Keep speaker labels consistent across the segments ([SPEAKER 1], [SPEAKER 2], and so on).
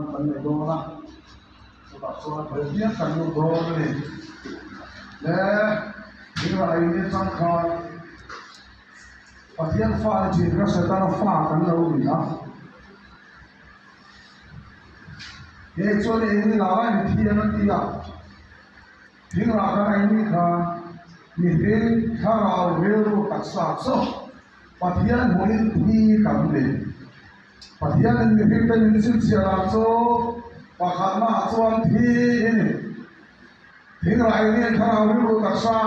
[SPEAKER 1] na kan nei dawn a, chutah chuan thei hian kan lut dawn a ni. Le thing rah ei ni chang khan Pathian fa ni thin kha Setana fa kan lo ni a. He chuan eng ni lah lai mi thian a ti a, thing rah kan ei ni khan mihring thlarau rilru taksa chu Pathian hmuhin thi kan ni. Pathianin mihringte min chhinchhiah dan chu pakhatnaah chuan thi i ni. Thing rah ei ni thlarau rilru taksa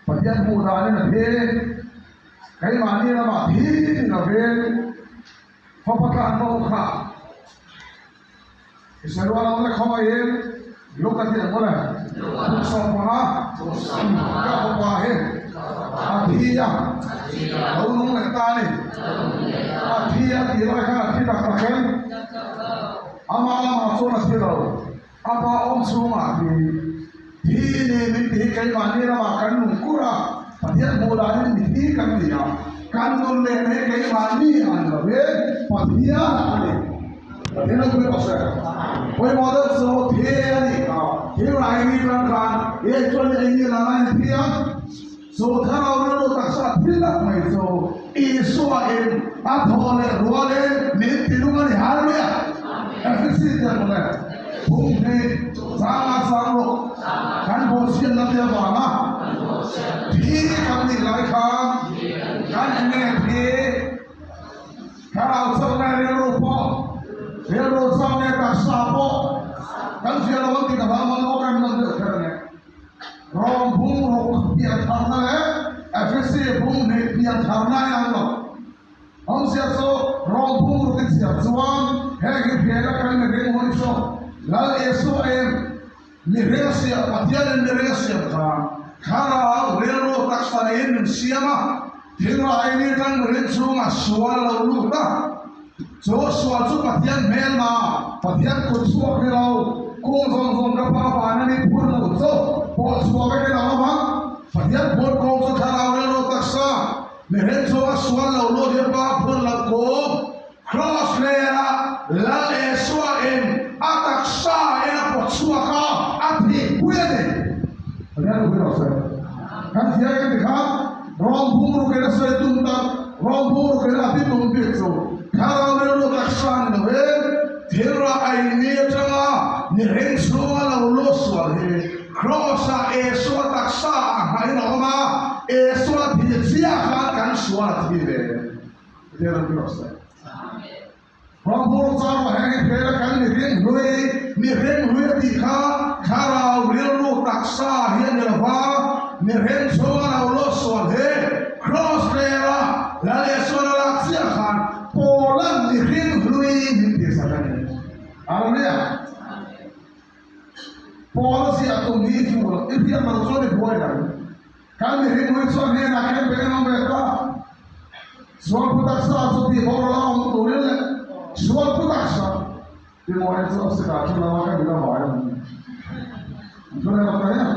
[SPEAKER 1] Pathian hmuh danin a thi. Keimahni lamah thi ni lovin Fapa tlan bo kha i sawi rual ang le khawngaihin lung ka ti ang mawle. Phung sawm panga ka fapa hi a thi a, lo nung leh ta a ni. A thi a tih lai khan a thi tak tak em? Amah lamah chuan a thi lo. A pa awm chhungah thi thi ni min ti hi keimahni lamah kan nung kur a, Pathian hmuh danin mi thi kan ni a, kan nun leh na hi keimahni a ni lo e, Pathian a ni. Pathian a pui rawh se. Pawimawh deuh chu thi a nih kha, thil rai ni tang khan i ei chuan i ei ni la lai thi a, chu thlarau rilru taksa thi tak mai chu Isua in a thaw leh rual in min ti nung a ni. Hallelujah! Efesi te ang mawle, phung hi changa sang rawh, kan bawhchhiatna te avanga thi kan nih lai khan kan enge thi? Thlarau chauhna rilru pawh, rilru chauhna taksa pawh kan fiah lo an ti ka hlau mang bawk em lan deuh kher ania. Rom bung ruk pian tharna leh Efesi bung hnih pian tharna a inang lo. Awmzia chu Rom bung ruk i chhiar chuan heng hi hriaina kan mihring hun chu Lal Isua in mihring a siam, Pathianin mihring a siam khan thlarau rilru taksa neiin min siam a, thingraiin i tang mihring chhungah sual a lo lut a. Chu sual chu Pathian hmelma, Pathian kut chhuak ni lo, kung zawng zawng ka pa vana ni phur lo chu pawh chhuah vek in a awm ang. Pathian phur kawng chu thlarau rilru taksa, mihring chhunga sual lo lut hi pa phur loh kung, Kraws lera Lal Isua in a taksa in a pawt chhuak a, a thihpui a ni. Pathian ropui rawh se. Kan thiam em ti kha Rom bungruk in a sawi tum tak, Rom bungruk in a ti tum bik chu thlarau rilru taksa ni lo in thil rah a in ni atanga mihring chhunga lo lut sual hi Kraws ah Isua taksa ah nghain a awm a, Isua thih chiah khan kan sual a thi ve. Pathian ropui rawh se. Ram hmur chang rawh heng hi hmel a kan mihring hlui, mihring hlui a tih kha thlarau rilru taksa hi a ni lo va, mihring chhunga lo lawt sual hi Kraws lera Lal Isuan a lak chiah khan Paula'n mihring hlui min tihsak a ni. Hallelujah! Paula ziah tum hi i hmuh loh, i hriat loh chuan i buai lo. Kan mihring hlui chuan hnenah khen peng an awm ve ta. Sual pu taksa chu tih boral a awm turin leh sual pu taksa ti mawi chu a sikah thu lama ka mit a vai a ni. An thu reng lo ta hian.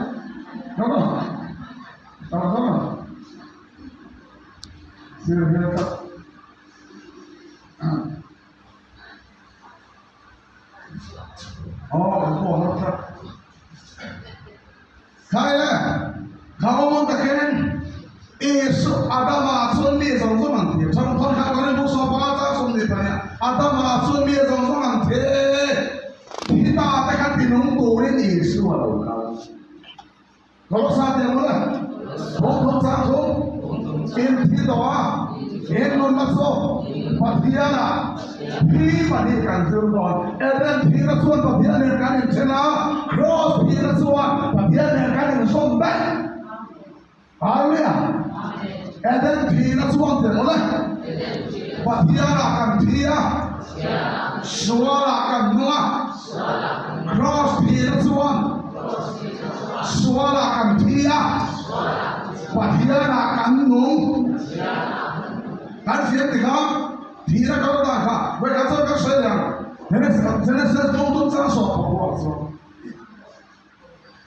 [SPEAKER 1] Come on. Come on, come on. Sir hian ka Khai le, kha awm ang takin Isu Adama chuan mi zawng zawng an thi. Thang thang kha kan inbu saw panga chang sawm ni pahnih Adama chuan mi zawng zawng an thi. Thi ta te kha tinung turin Isu a lo kal. Kolosa te ang le, thawm thawm chang thum, in thi tawh a, in nunna chu Pathiana thi pahnih kan zir dawn. Eden thihna chuan Pathian nen kan inthen a, Kraws thihna chuan Pathian nen kan inzawm daih. Hallelujah! Eden thihna chuan te mawle, Pathianah kan thi a, sualah kan nung a, Kraws thihna chuan Sualah kan thi a, Pathianah kan nung. Kan fiam tikah thihna kal dan kha vawikhat chuan kan sawi leh ang. Genesis bung thum chang sawm pakua chuan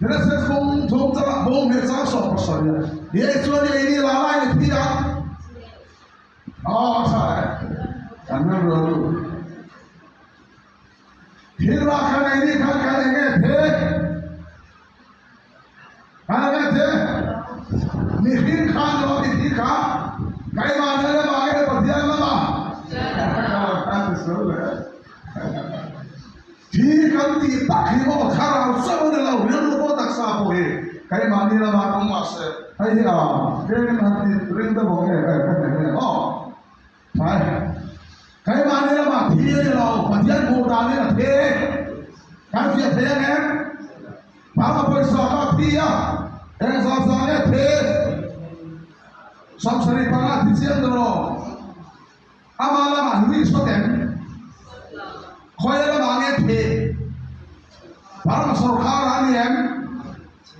[SPEAKER 1] Genesis bung thum chang bung hnih chang 17 hi ei chuan i ei ni la lai ni thi a. Aw a tha e. Kan rilru a lut. Thil rah kan ei ni khan kan eng nge the? Kan eng nge the? Mihring khan ni lo i thi kha keimah na lamah nge Pathian lamah? Kan ti sual le. Thi kan tih tak hi maw thlarau chauh a ni lo, rilru pawh taksa pawh hi keimahni lamah awm mah se. Hei hi a keng han ti ring deuh ang nge ka hne nge aw. Thai keimahni lamah thi a ni lo, Pathian hmuh danin a thi. Kan fiah thei ang em? Parma pawisa kha a thi a, eng zah zah nge thi? 75 thi chiang deuh lo. Ama lamah hi ui sawt em? Khawia lamah nge thi? Parma sawrkhar a ni em?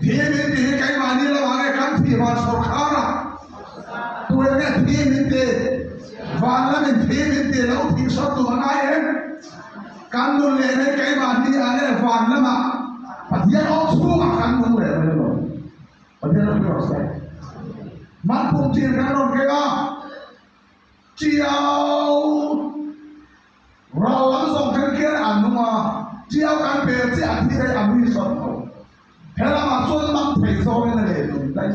[SPEAKER 1] Thi min ti hi keimahni lamah nge kan thih van sawrkhar a? Tue nge thi min ti? Van lamin thi min ti lo thih sawt tum a ngai em? Kan nun leh mai keimahni ah nge van lamah Pathian awm chhungah kan nung leh mai lo. Pathian ropui rawh se. Man pum tir kan rawn keng a. Tiau ral lam zawng then khian an nung a, tiau kan pe chiah a thi daih a nui sawt lo. He lamah chuan lam thei zawngin a leh nun daih.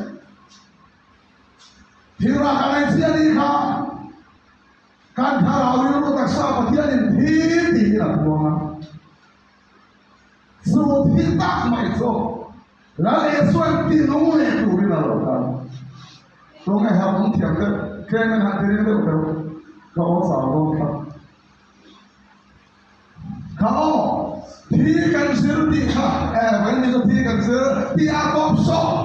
[SPEAKER 1] Thil rah kan ei chiah ni kha kan thlarau rilru taksa Pathianin thi tiin a puang a. Chu thil tak mai chu Lal Isua'n ti nung leh turin a lo kal. Tunge ha awm thiam deuh, tlem in han ti ring deuh deuh, ka aw chau dawn kha. Kha aw, thi kan zir tih kha, e, vawiin chu thi kan zir tih a tawp sawk.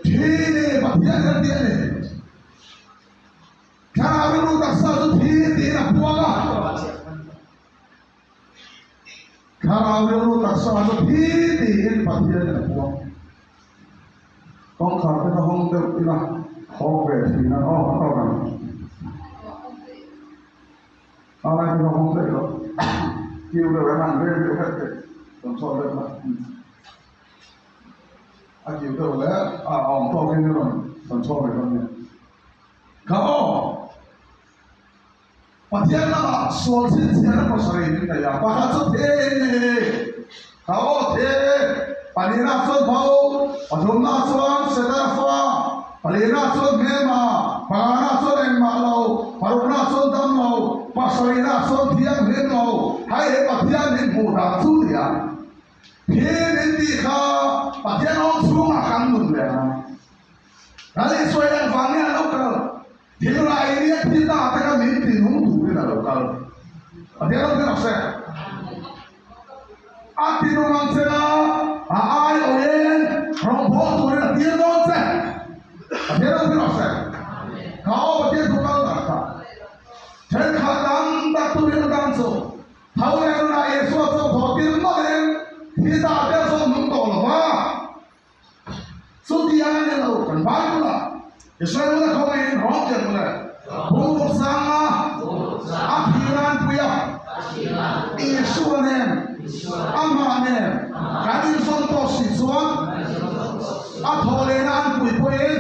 [SPEAKER 1] Thi ni, Pathian hian tih a ni. Thlarau rilru taksa chu thi tiin a puang a. Thlarau rilru taksa chu thi tiin Pathianin a puang. Kawngkhar te kha hawng deuh ila hawk ve thin a, aw a tawk ang. A lai te kha hawng daih lo. Kiu deuh em an veng deuh hlek thei. Rawn chhuak deuh la. A kiu deuh leh a awm tawkin i rawn rawn chhuak ve dawn nia. Kha aw. Pathian lamah sual chhinchhiahna pasarih min nei a, pakhat chu the in ni, ka aw the, pahnihna chuan bo, pathumna chuan Setana fa, palihna chuan hmelma, pangana chuan engmah lo, parukna chuan dam lo, pasarihna chuan thianghlim lo, hei he Pathian min hmuh dan chu ni a. Thi min tih kha Pathian awm chhungah kan nun ve ang a. Lal Isua engvang nge a lo kal? Thil rai nia thi ta te kha min ti nung turin a lo kal. Pathian ram rawh se. A ti nung ang che a, a ai awin rawngbâwl turin a tir dawn che. Pathian ram rawh se. Kha aw Pathian thu kal tak kha. Thenkhat tam tak turin a dang chu. Tho leh nunah Isua chu thawh tir mawlhin thi ta te zawng nung tawh lo va. Chuti ang a ni lo, kan Bible ah Israel la khawngaihin rawng tir mu le. Bungruk sanga a thiran pui a, Isua nen, amah nen kan insawn tawh si chuan a thawh lehna an pui pawhin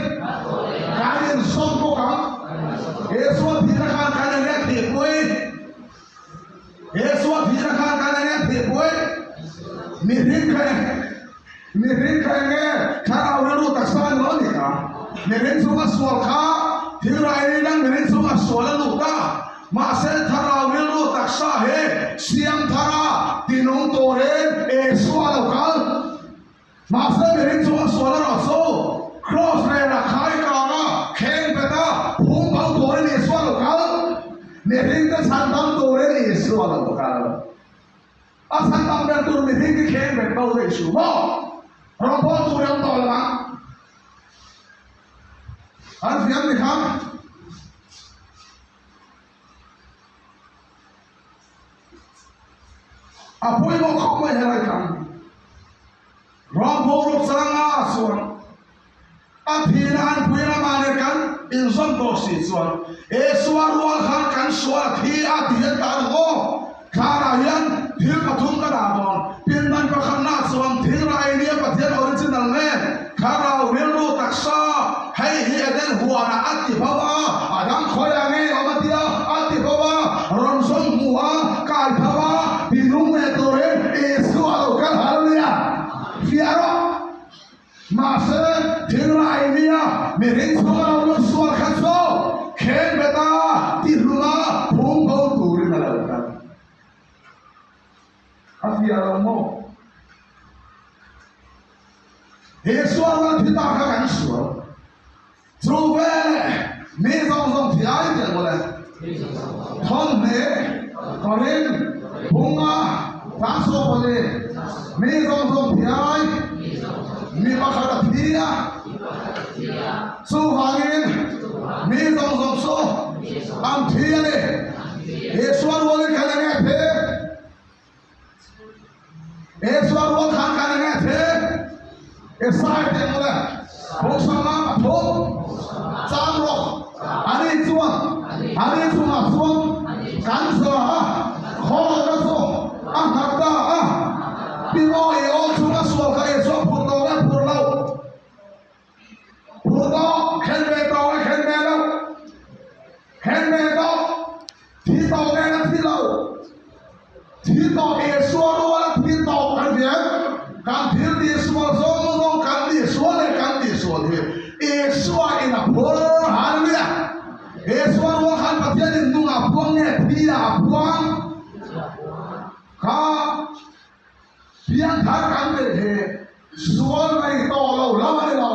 [SPEAKER 1] kan insawn bawk ang. Isua thihna khan kan eng nge thihpui? Isua thihna khan kan eng nge thihpui? Mihring kha eng Mihring kha eng nge thlarau rilru taksa a ni lo ni kha? Mihring chunga sual kha thil rai ni dang mihring chunga sual a lut a, mahse thlarau rilru taksa hi siam thar a tinung turin Isua a lo kal. Mahse mihring chunga sual erawh chu Kraws rela khai kang a, kheng bet a, phum bo turin Isua a lo kal. Mihringte chhandam turin Isua a lo kal. A chhan tam ber tur mihring hi kheng bet bo daih suh maw? Rawngbâwl tur i awm tawh lo ang. An fiam ni kha. A pawimawh khawp mai helai khan. Rawngbâwl rawk changa chuan a thihna an pui ramah leh kan inzawm tawh si chuan Isua rual khan kan sual a thi a tih hian tan ang aw. Thlarah hian thil pathum ka dah dawn. Pindan pakhatna chuan thil rai nia Pathian original nge thlarau rilru taksa hei hi Eden huanah a ti bo a, a dang khawiah nge awm a tia a ti bo a, rawn zawng hmu a, kai tho a. Tinung leh turin Isua a lo kal hallelujah! Fiah rawh. Mahse, thil rai nia mihring chhunga lo lut sual kha chu khen beta tihluma phum bo turin a lo kal. A fiah lo maw? He sualna thi ta kha kan sual. Chu veleh mi zawng zawng thi ai teh mawle. Thawmhne, Korin, Bunga, Tlangsawpali, mi zawng zawng thi ai, mi pakhat a thi a. Chuvangin mi zawng zawng chu an thi a ni. He sual rualin kan eng nge thi? He sual rual khan kan eng nge thi? Esai teh mawle, Phungsanga a thum, chang rawh, ani chuan, ani chungah chuan kan za a, khawlna chu a nghat ta a, Timo i aw chunga sual kha Isua phur tawh nge phur lo? Phur tawh, khen ve tawh nge khen ve lo? Khen ve tawh, thi tawh nge la thi lo? Thi tawh Isua ruala thi tawh kan hriat, kan thil tihsual zawng zawng kan tihsual leh kan tihsual hi Isua in a phur. Hallelujah! Isua rual khan Pathian in nung a phuang nge thi ah a phuang? Kha pianthar kan neih hi Sual nei tawh lo lam a ni lo.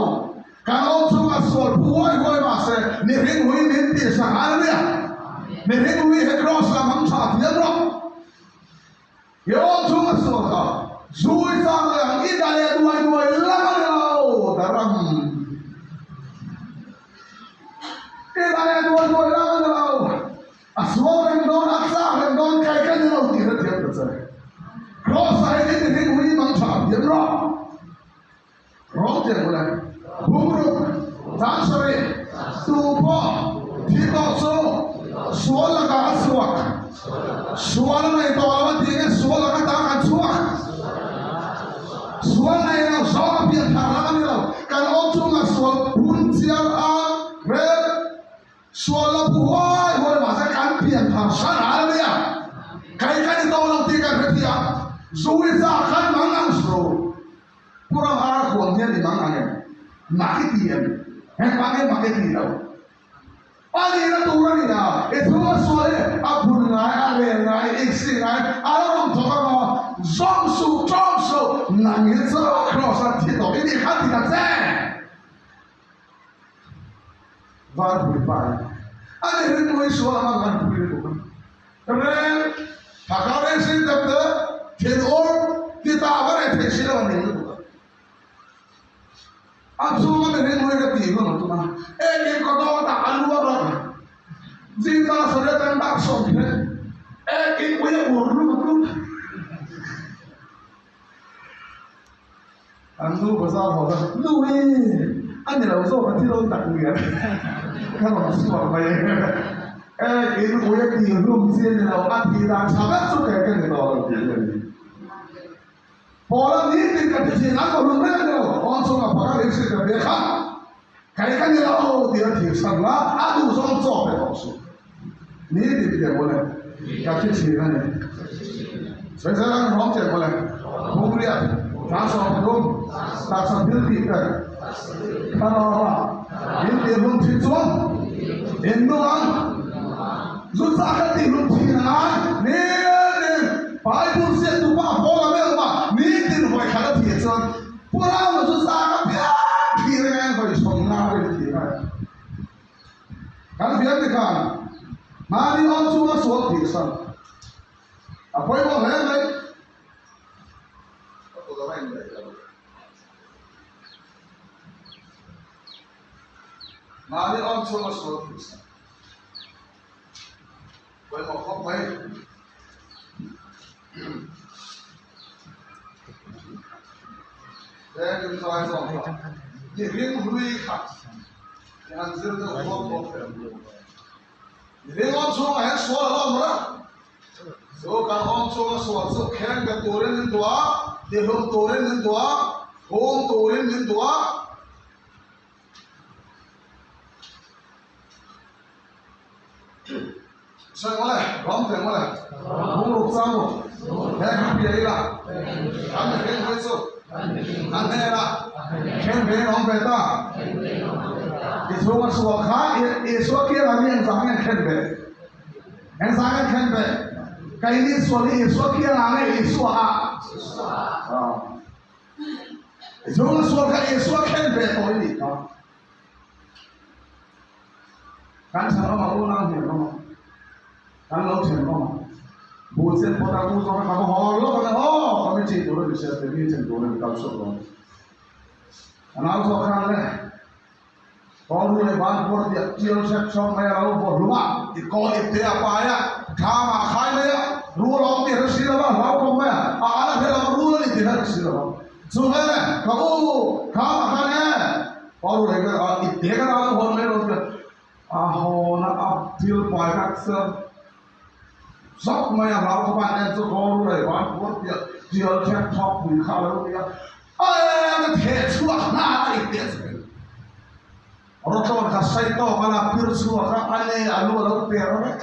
[SPEAKER 1] Kan awm chungah sual phu huai huai mah se, mihring hui min tih sak hallelujah. Mihring hui he cross lam ang tha thiam rawh. I awm chunga sual kha zui chang leh ang i da leh duai duai lam a ni lo daram. I da leh duai duai lam a ni lo. A sual reng dawn, a chak reng dawn, kai ka ni lo tih hrethiam ta che. Cross-ah hian i mihring hui mang tha thiam rawh. Rawng tiang bula bungruk chang sarih tu pawh thi tawh chu sual lakah a chhuak. Sual a nei tawh lo a tih nge sual laka tang an chhuak. Sual nei lo zawng a pian thar lam a ni lo. Kan awm chungah sual phun chiar a rel. Sual lo pu huai huai mahse kan pian thar hran a nia. Kai ka ni tawh lo tih kan hre thiam. Zui za khan mang ang su. Pu Ramhara khuang hian i mang ang em? Mak i ti em? Engvang nge mak i ti lo? A nihna tur a ni a, i chhunga sual hi a phun ngai, a rel ngai, i si ngai, a lo rawn thawk ang aw. Zawm suh, ṭawm suh, nang hi chu Kraws a thi tawh i nih kha ti ta che. Var pui pa in a ni rin pui sual a hmang kan pui lutuk a. Reng phaka reng sin tak te thin ur ti ta va reh theih si lo a ning lutuk a. A chhung a mi rin hui ka ti hun a tum a. Eng in ka dawt ah a lu a rawn zing ta sawi atang dak sawm kher eng in ui a ur lutuk. An nu bazar haw kha nu hi a ni lo zawk a thi dawn tak nge ka rawn chhuak mai e in ui a ti hlum chi a ni lo a thi dan tha vek chu kei ka ni tawh lo tih hi a ni. Paula ni tin ka ti thin an hlum reng a ni lo awn chhungah phaka ring si ka bia kha kei ka ni lo tih a thir san la a duh zawng chaw pe tawh suh ni tin ti ang mawle ka thi thin a ni. Sawi ang rawng che mawle Phungriat Tlangsawmthum taksa thil tih te thlarau in tih hlum thin chuan in nu ang zu chah kha tih hlum thin a ngai nitin Bible ziak tu pa Paul a meuh mah nitin vawi khat a thih chuan Pu Rama zu chah ka piang thih reng a en vawi chhawm nga vel a thih ngai. Kan fiam ti khan mahni awm chunga sual thih san a pawimawh hle mai. Mahni awm chunga sual thih san pawimawh khawp mai. Leng zai zawng kha mihring hlui kha i han zir deuh thuak thuak teh ang. Mihring awm chhungah hian sual a lo awm reng. Chu kan awm chhunga sual chu khen bet turin min duh a, tihlum turin min duh a, hum turin min duh a. Sawi mawle, ram teh mawle, bung ruk chang ruk. He hi bia ila, kan mihring hlui chu an hnenah then ve in awm ve ta. I chhunga sual kha Isua kiangah mi engzah nge an khen ve? Engzah nge an khen ve? Keini sual hi Isua kiangah nge Isua ah? I chhunga sual kha Isua khen ve tawh i nih kha. Kan chhan awm a, unau hniam awm a, kan lo then awm a, buh chen pawt a u zawk a ka va haw lawk a ni aw, committee tur a ni sia te mi then tur a ni kal chhuak dawn. A nau zawk khan le kawl ru leh ban puar tiah tial hrep chhuak mai a lo vaw hlum a, i kawl ip te a pai a, thlam ah khai mai a, rul a awm tih a hre si lo va, hlau kawm mai a, a al a hre lo va, rul a ni tih a hre si lo va. Chu vele ka u thlam ah khan e, Paul leh ka a i te ka ral hawn mai lo chuan a hawn a a thil pai kha sir zak mai a hlau kha ban en chu kawl leh ban puar piah tial thek thawk pui kha a lo ni a a ka theh chhuak hna a i te chu rawtlawn kha sai tawk a la pir chhuak a a le a lu a lo per vek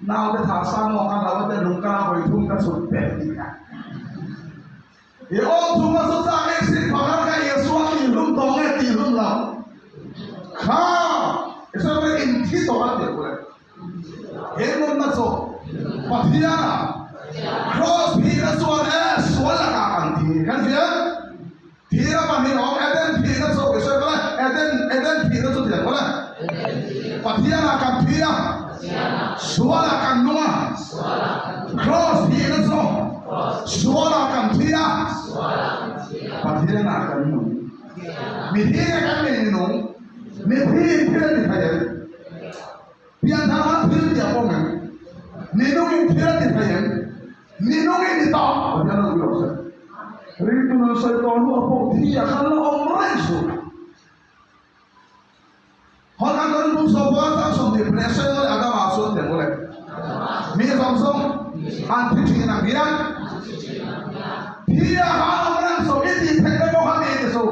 [SPEAKER 1] naute thah sang maw kha lo te lung ka vawi thum ka chhut pek tih kha I awm thung a chu chak e sin pakhat kha Isua tihlum tawh nge tihlum lo? Kha Isua chuan in thi tawh a ti a kule. He nunna chu Pathiana Cross thihna chuan e sual lakah kan thi kan hria. Thihna pahnih a awm Eden thihna chu Isua kule Eden Eden thihna chu ti ang kule. Pathiana kan thi a sualah kan nung a Cross thihna chu Sualah kan thi a, Pathianah kan nung. Mithi nge kan nei ni nung? Mithi in thil a ti thei em? Pianthar khan thil ti a pawm em? Minung in thil a ti thei em? Minung in ni tawh. Pathian a ui lo se. Ringtu nun sawi tawh hnu a pawh thi a khan la awm reng suh. Hon an kan bum so pa chang som ti pne se le Adama chuan te mole mi zawng zawng an thi thin ang hian thi a ha awm reng so i ti thei te pawh kha mi ti su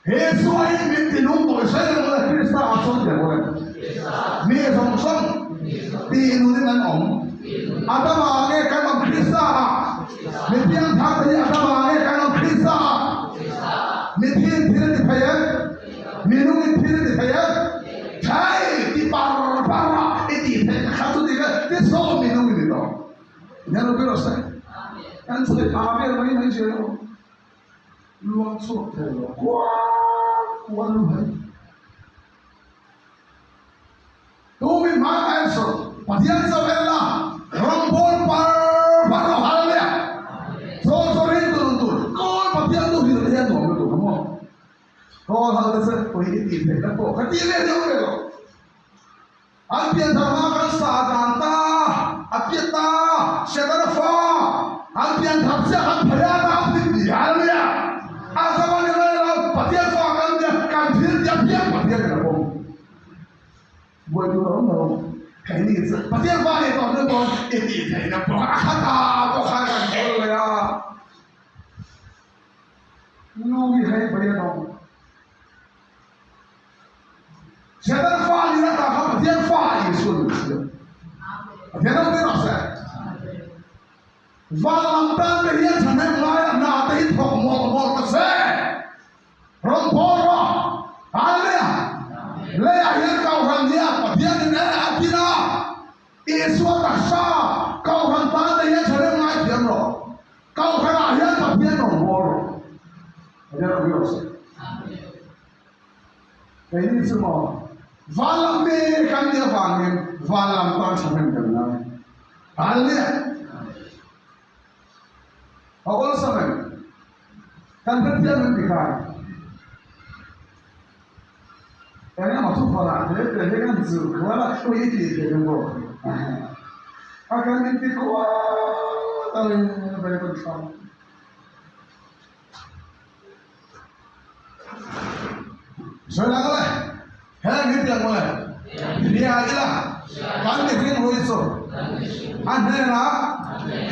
[SPEAKER 1] he suah in min ti nung tawh se le mole Krista a chuan te mole mi zawng zawng ti nun in an awm Adama nge kan awm Krista a mi piang thar te hi Adama nge kan awm Krista a mi thi in thil ti thei em Minung in thil ti thei a, thei ti par par a i tih theih na kha chu ti kha ti saw minung in ni tawh. Nia lo ber se, kan sawi pha vel mai mai zel lo. Luang chhuak thei lo kual kual lu hai. Tu mi hma ka en saw, Pathian chauh en la, rawngbawl par par lo hallelujah. Chaw chaw ring tur tur, kawl Pathian nu hrilh te hian nuam lutuk a maw. Kawl ho te chu pui i tih theih na pawh kha ti ve deuh ve lo. An pian thar hma kan sa dan ta, a piat ta, Setana fa, an pian thar chiah kan phei a ta ti ti hallelujah. A zama ni mai lo, Pathian fa kan nia, kan thil ti a piang Pathian in a pawm. Buai tur a awm lo. Keini chu Pathian fa nih tawh hnu pawn i tih theih na pawh a kha ta pawh khan kan kawl leh a. Nu hi hei bai a dawng. Satan fa ni na ta kha Pathian fa Isua ni si. Pathian ram ni rawh se. Van lam tan te hian thahnem ngai a hna te hi thawk mawlh mawlh ta se. Rawn pawl rawh. Hallelujah. Leiah hian kohhran hian Pathian in e a tin a. Isua taksa kohhran tan te hian thahnem ngai thiam rawh. Kohhranah hian Pathian rawn bawl rawh. Pathian rawn rawh se. Keini chu maw van lam mi kan nih avangin van lam tan thahnem kan ngai. Hallelujah. A awlsam em? Kan hrethiam em ti khan? Eng emaw thu farah hle te hi kan zir khual a, ui i tih theih ang bawk. A kan inti kual a ni ve kan thlang. Sawi lang le, heng hi tiang mawle, hria ila kan mihring hlui chu a hnenah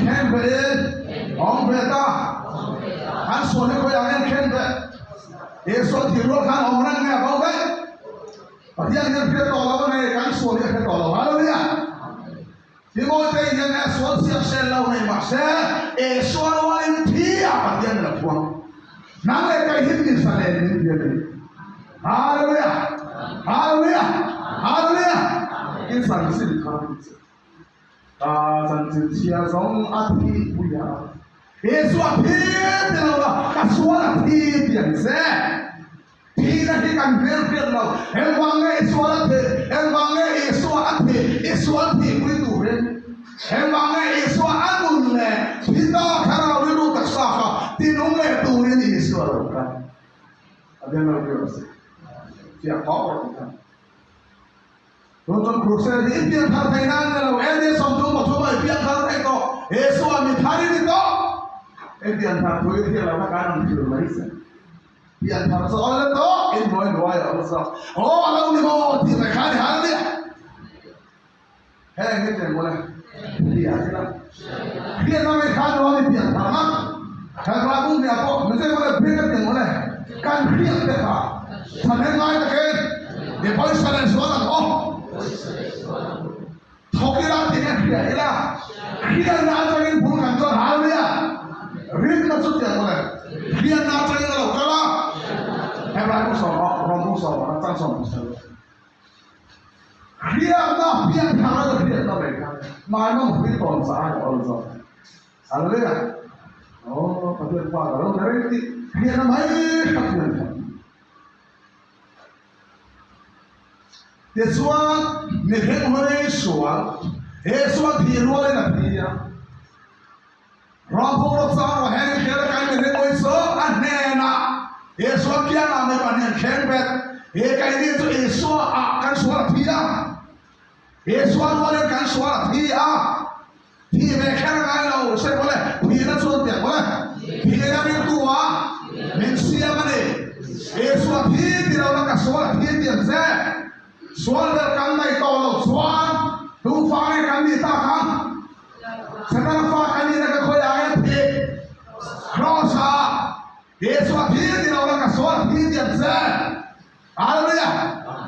[SPEAKER 1] khen ve in awm ve ta, an sual hi khawiah nge khen ve? Isua thih rual khan awm reng nge a bo daih? Pathian hian hriat tawh lo a nei, kan sual hi a hre tawh lo. Hallelujah! Timote hian he sual siam sel lo nei mah se, e sual rualin thi ah Pathian in a phuang. Nang leh kei hi mi zalen min ti a ni. Hallelujah! Hallelujah! Hallelujah! I chanchin thar ni che. Ka chanchin chhia zawng a thi pui a. Isua thi ti lo la, ka sual a thi ti ang che. Thihna hi kan hmel hriat lo. Engvang nge i sual a thih? Engvang nge Isua a thih? I sual thihpui turin. Engvang nge Isua a nun leh thi ta thlarau rilru taksa kha tinung leh turin Isua lo kal? A biang lo biak a si. Fiah phawk rawh ti khan. Tun chuan Crusade hi i pianthar thei nan ni lo. AD 33 ah i pianthar thei tawh. Isua mi thar i ni tawh. I pianthar thu i hriat lo kha kan rawn hrilh mai che. Pianthar chu awl le tawh in hnuai hnuai a awm zawk. Aw a lo ni maw tih mai kha a ni hal nia. Heng hi tlem mawle hria ila. Hriatna mai kha nuam i pianthar na. Thlalak bung hnia pawh mize mawle hriat a pian mawle kan hriat te kha thahnem ngai takin mi pawisa leh zual ang aw. Thawk ila tih nge hria ila, hriatna atangin bul kan chuan hal mai a, rinna chu tiang mawle, hriatna atangin a lo kal a, Hebrai bu sawm ah, Rom bu sawm ah, chang sawm pasal. Hriatna pianthar a hriatna mai kha hmainawm hui tawn chah a awl zawk. Hallelujah! Aw, Pathian fa ka lo ni reng tih hriatna mai kha pianthar. Tichuan, mihring hawi sual, he sual thih rualin a thi a. Rawngphung rawk chang rawh heng hriat a kai mihring hawi chu a hnenah he sual kiangah mi pahnih an thleng bet. He keini chu Isua ah kan sual a thi a. He sual rualin kan sual a thi a. Thih ve kher a ngai lo, sawi mawle, thihna chuan tiang mawle, thihna ringtu ah min siam a ni. Isua thi ti lo na ka sual a thi ti ang che. Sual ber kan nei tawh lo chuan tu fa nge kan nih tak ang? Setana fa kan nih na ka khawi ah nge thih? Kraws ah Isua thi ti lo na ka sual a thi ti ang che. Hallelujah!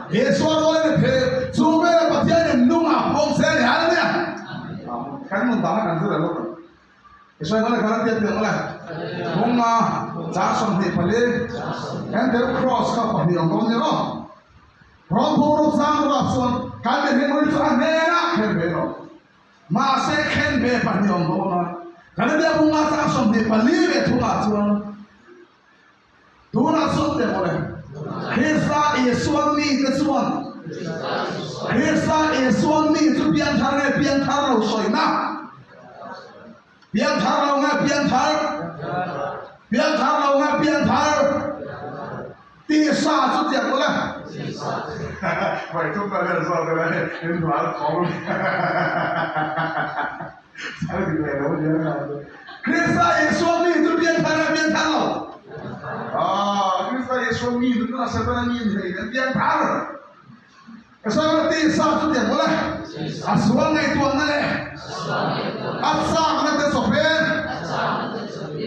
[SPEAKER 1] Isua rualin a theh, chu vela Pathianin nungah pawm se a ni. Hallelujah! Kan nun dang a kan zir lo. Isua ngawleh kan tia tiang ngawleh. Nunga chang 24 Enter cross kha pahnih awm dawn nia maw? Rawng phung rup sang rup ah chuan kan mihring ri chu a hnenah khen ve lo. Mahse khen ve pahnih awm dawn a. Kan tia bunga chang 24 ve thungah chuan Tunah sawn teh mawle, Krista Isuan mite chuan Krista Isuan mi chu pianthar nge pianthar lo sawina? Pianthar lo nge pianthar? Pianthar lo nge pianthar? Tisa chu tiang mawle. Vai tum ta vel zawk ila hei in hnuai a thawng. Krista Isua mi chu pianthar a pianthar lo. Ah, Krista Isua mi chu tuna Setana mi ni thei an pianthar. Ka sawi la ti sa chu tiang mawle. A sual ngaihtuahna leh a chakna te chawpen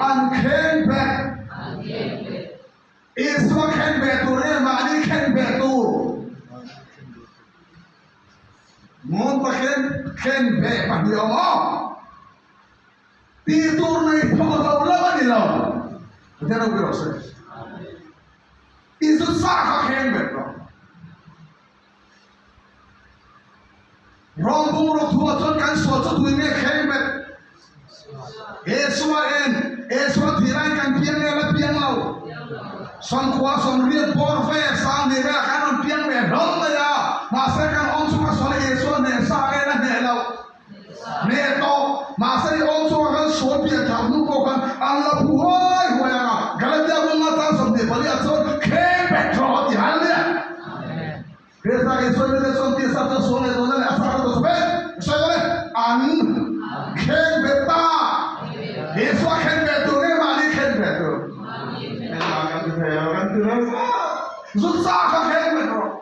[SPEAKER 1] an kheng bet. Isua khen ve tur nge mahni khen ve tur? Ngun takin khen ve pahnih awm aw. Tih tur nei thawk lo lam a ni lo. Pathian ropui rawh se. Isua sa kha khen ve rawh. Rawng bungraw thuah chuan kan sual chu tui nge thleng bet? Isua en, Isua thih laiin kan piang nge la piang lo? Sawmkhua sawmriat bawr ve sang hnih velah kan rawn piang ve hlawm mai a, mahse kan awm chunga sual Isua hneh sa nge la hneh lo? Hneh tawh, mahse i awm chunga kan sual pian thar hnu pawh khan an la phu huai huai ang a, Galatia bunga chang 24 ah chuan thleng bet rawh a ti hallelujah. Krista Isua mite chuan tisa chu sual leh tawhna leh a chak a tawh chawp e. I sawi dawn e, an khen bet ta. Isua khen bet tur nge mahni khen bet tur? Engmah kan ti thei lo, kan ti lo sa. Zu sa kha khen bet rawh.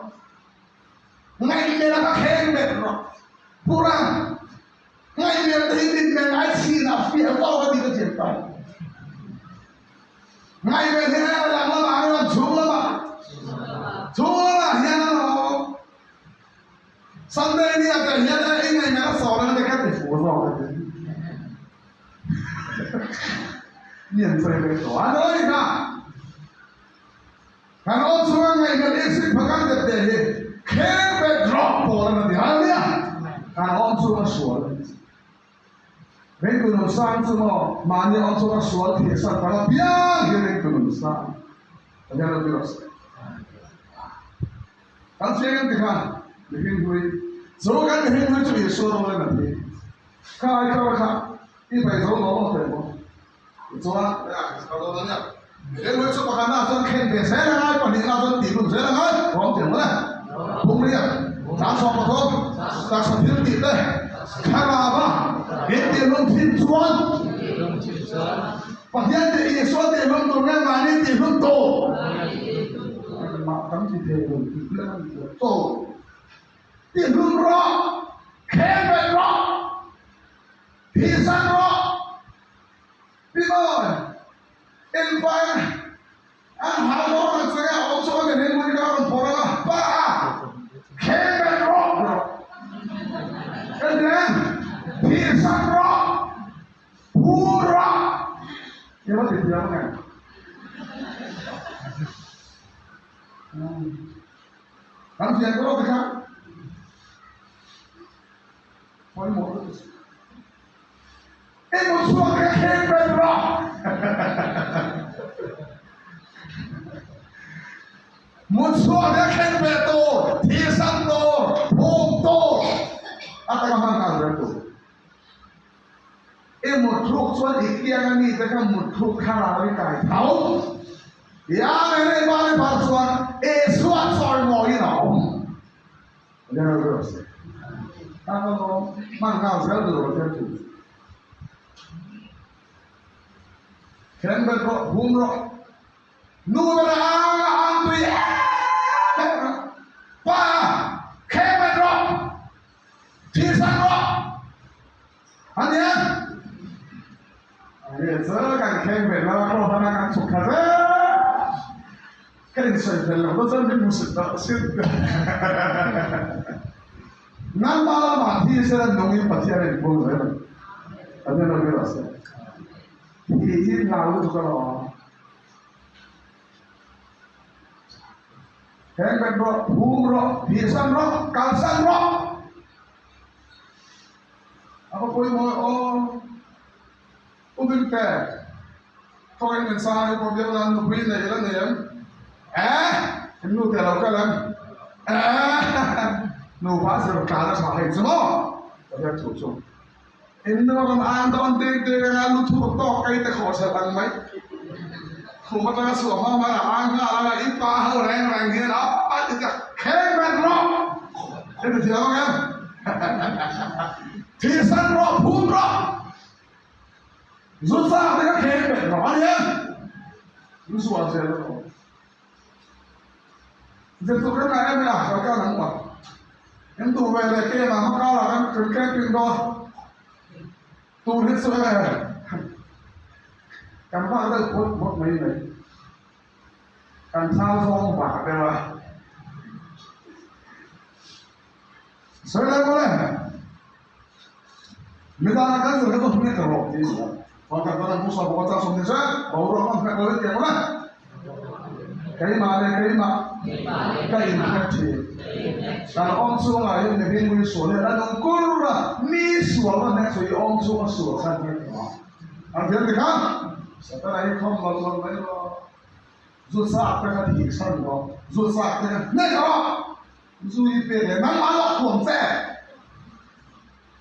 [SPEAKER 1] Ngaihmel a ka kheng bet rawh. Purang, ngaihmel te hi mitmel ngai chhin a fiah tawk a ti ka thiam ta. Ngaihmel hi a lang lamah a rawn chhung lamah, chhung lamah hian a awm. Sunday ni ah te hian i ngaihmel a sawn ang te kha. ti fuh zawk ka ti. Mi an sawi vek tawh a nawi kha. Kan aw chunga ngaihmelh i sin phakar dep te hi kheng bet rawh pawl an ti hal nia. Kan awm chunga sual. Ringtu nun sang chu maw mahni awm chunga sual thih san tak apiang hi ringtu nun sang. Pathian lo ti rawh se. Kan chiang em ti khan mihring hlui chu kan mihring hlui chu Isua rual in a thi. Kha ai kar kha i paih zo lo awm teh maw. Tichuan ka dawn a nia. Mihring hlui chu pakhatna ah chuan khen ve zel a ngai, pahnihna ah chuan tih lun zel a ngai. Ka awm teh maw le. Pumriat, Tlangsawm pathum, taksa thil tih te, thlarau a in tih lun thin chuan Pathian tih Isua tih hlum tur nge mahni tih hlum tur? Engmah kan ti thei lo tih hi a ni lo. Chaw ti hlum rawh, kheng bet rawh, thihsan rawh, Pilawi, inpai an hal dawn ang che nge a awm chuan min hmui ka rawn phawrh ang a, pa a, kheng bet rawh ti rawh. Engtin? Thihsan rawh. Phur a! I va ti thiam nge? Kan thiam ka ti kha. Pawimawh lutuk. I mu chhuak kha kheng ber rawh. Mu chhuak kha kheng ber tur, thisan tur, phum tur. A taka hman nghal zel tur. I mutthluk chuan i kianga mite kha mutthluk thlarau i kai tho. I amen a i ban i phar chuan Isua chawimawiin a awm. Pathian ropui rawh se. Tan a lawm hman nghal zel duh Pathian thu. Khen bet rawh, hum rawh. Nu ber a ang a ang tui em em a. Pa khen bet rawh. Thihsan rawh! A nia! Enge chu kan kheng ve lo a, kraws atanga kan chhuk thla zel. Ka insawi fel loh na chuan min hmusit deuh sin. Nangmah lamah thi sela nungin Pathian a inphur zel ang. Pathian ropui rawh se. Thi hi hlau lutuk alawm. Heng bet rawh, phum rawh, thihsan rawh, kalsan rawh. A va pawimawh aw. U Binte, khawngaih min sang hi pawh biak nan nupui nei ila nei em? Eh! In nu te lo kal em? Eh! Nupa zir tlan a tha hei chu maw? Ka biak thu chu. In nu rawn ang dawn dek dek anga lu thur tawk kai te khawhchhelh ang mai. Khum atanga chhuah hma hma a ang nghal anga i pa ho reng reng hian a a ti ta kheng bet rawh. I ti thiam ang em? Thihsan rawh, phum rawh. Zu chak te kha kheng bet rawh a ni em? Zu sual zel rawh. Zirtur kan ngah em em a, sorkar an uar. Kan duh ve leh kem ah hmakar ah kan kan camping dawn. Tur hi chu e kan vak deuh phawt phawt mai mai. Kan thau zawng vak deuh a. Sawi lai mawle. Midang ah kan zir kha chu hnek rawh tih a ni a. Chuan kan tan a hmuh sawm bawk a chang sawm ni se boruak hman hnek lo i ti ang mawle. Keimah leh keimah ka inhnek thin. Kan awm chungah hian mihring mui sual hian a nung kur a, mi sual va hnek chu i awm chunga sual khan hnek lo ang. An thiam ti khan Satana hi khawm lawlh lawlh mai rawh. Zu chak te kha thih chhan rawh. Zu chak te kha hnek rawh. Zu i pek leh nangmah lawk huam che.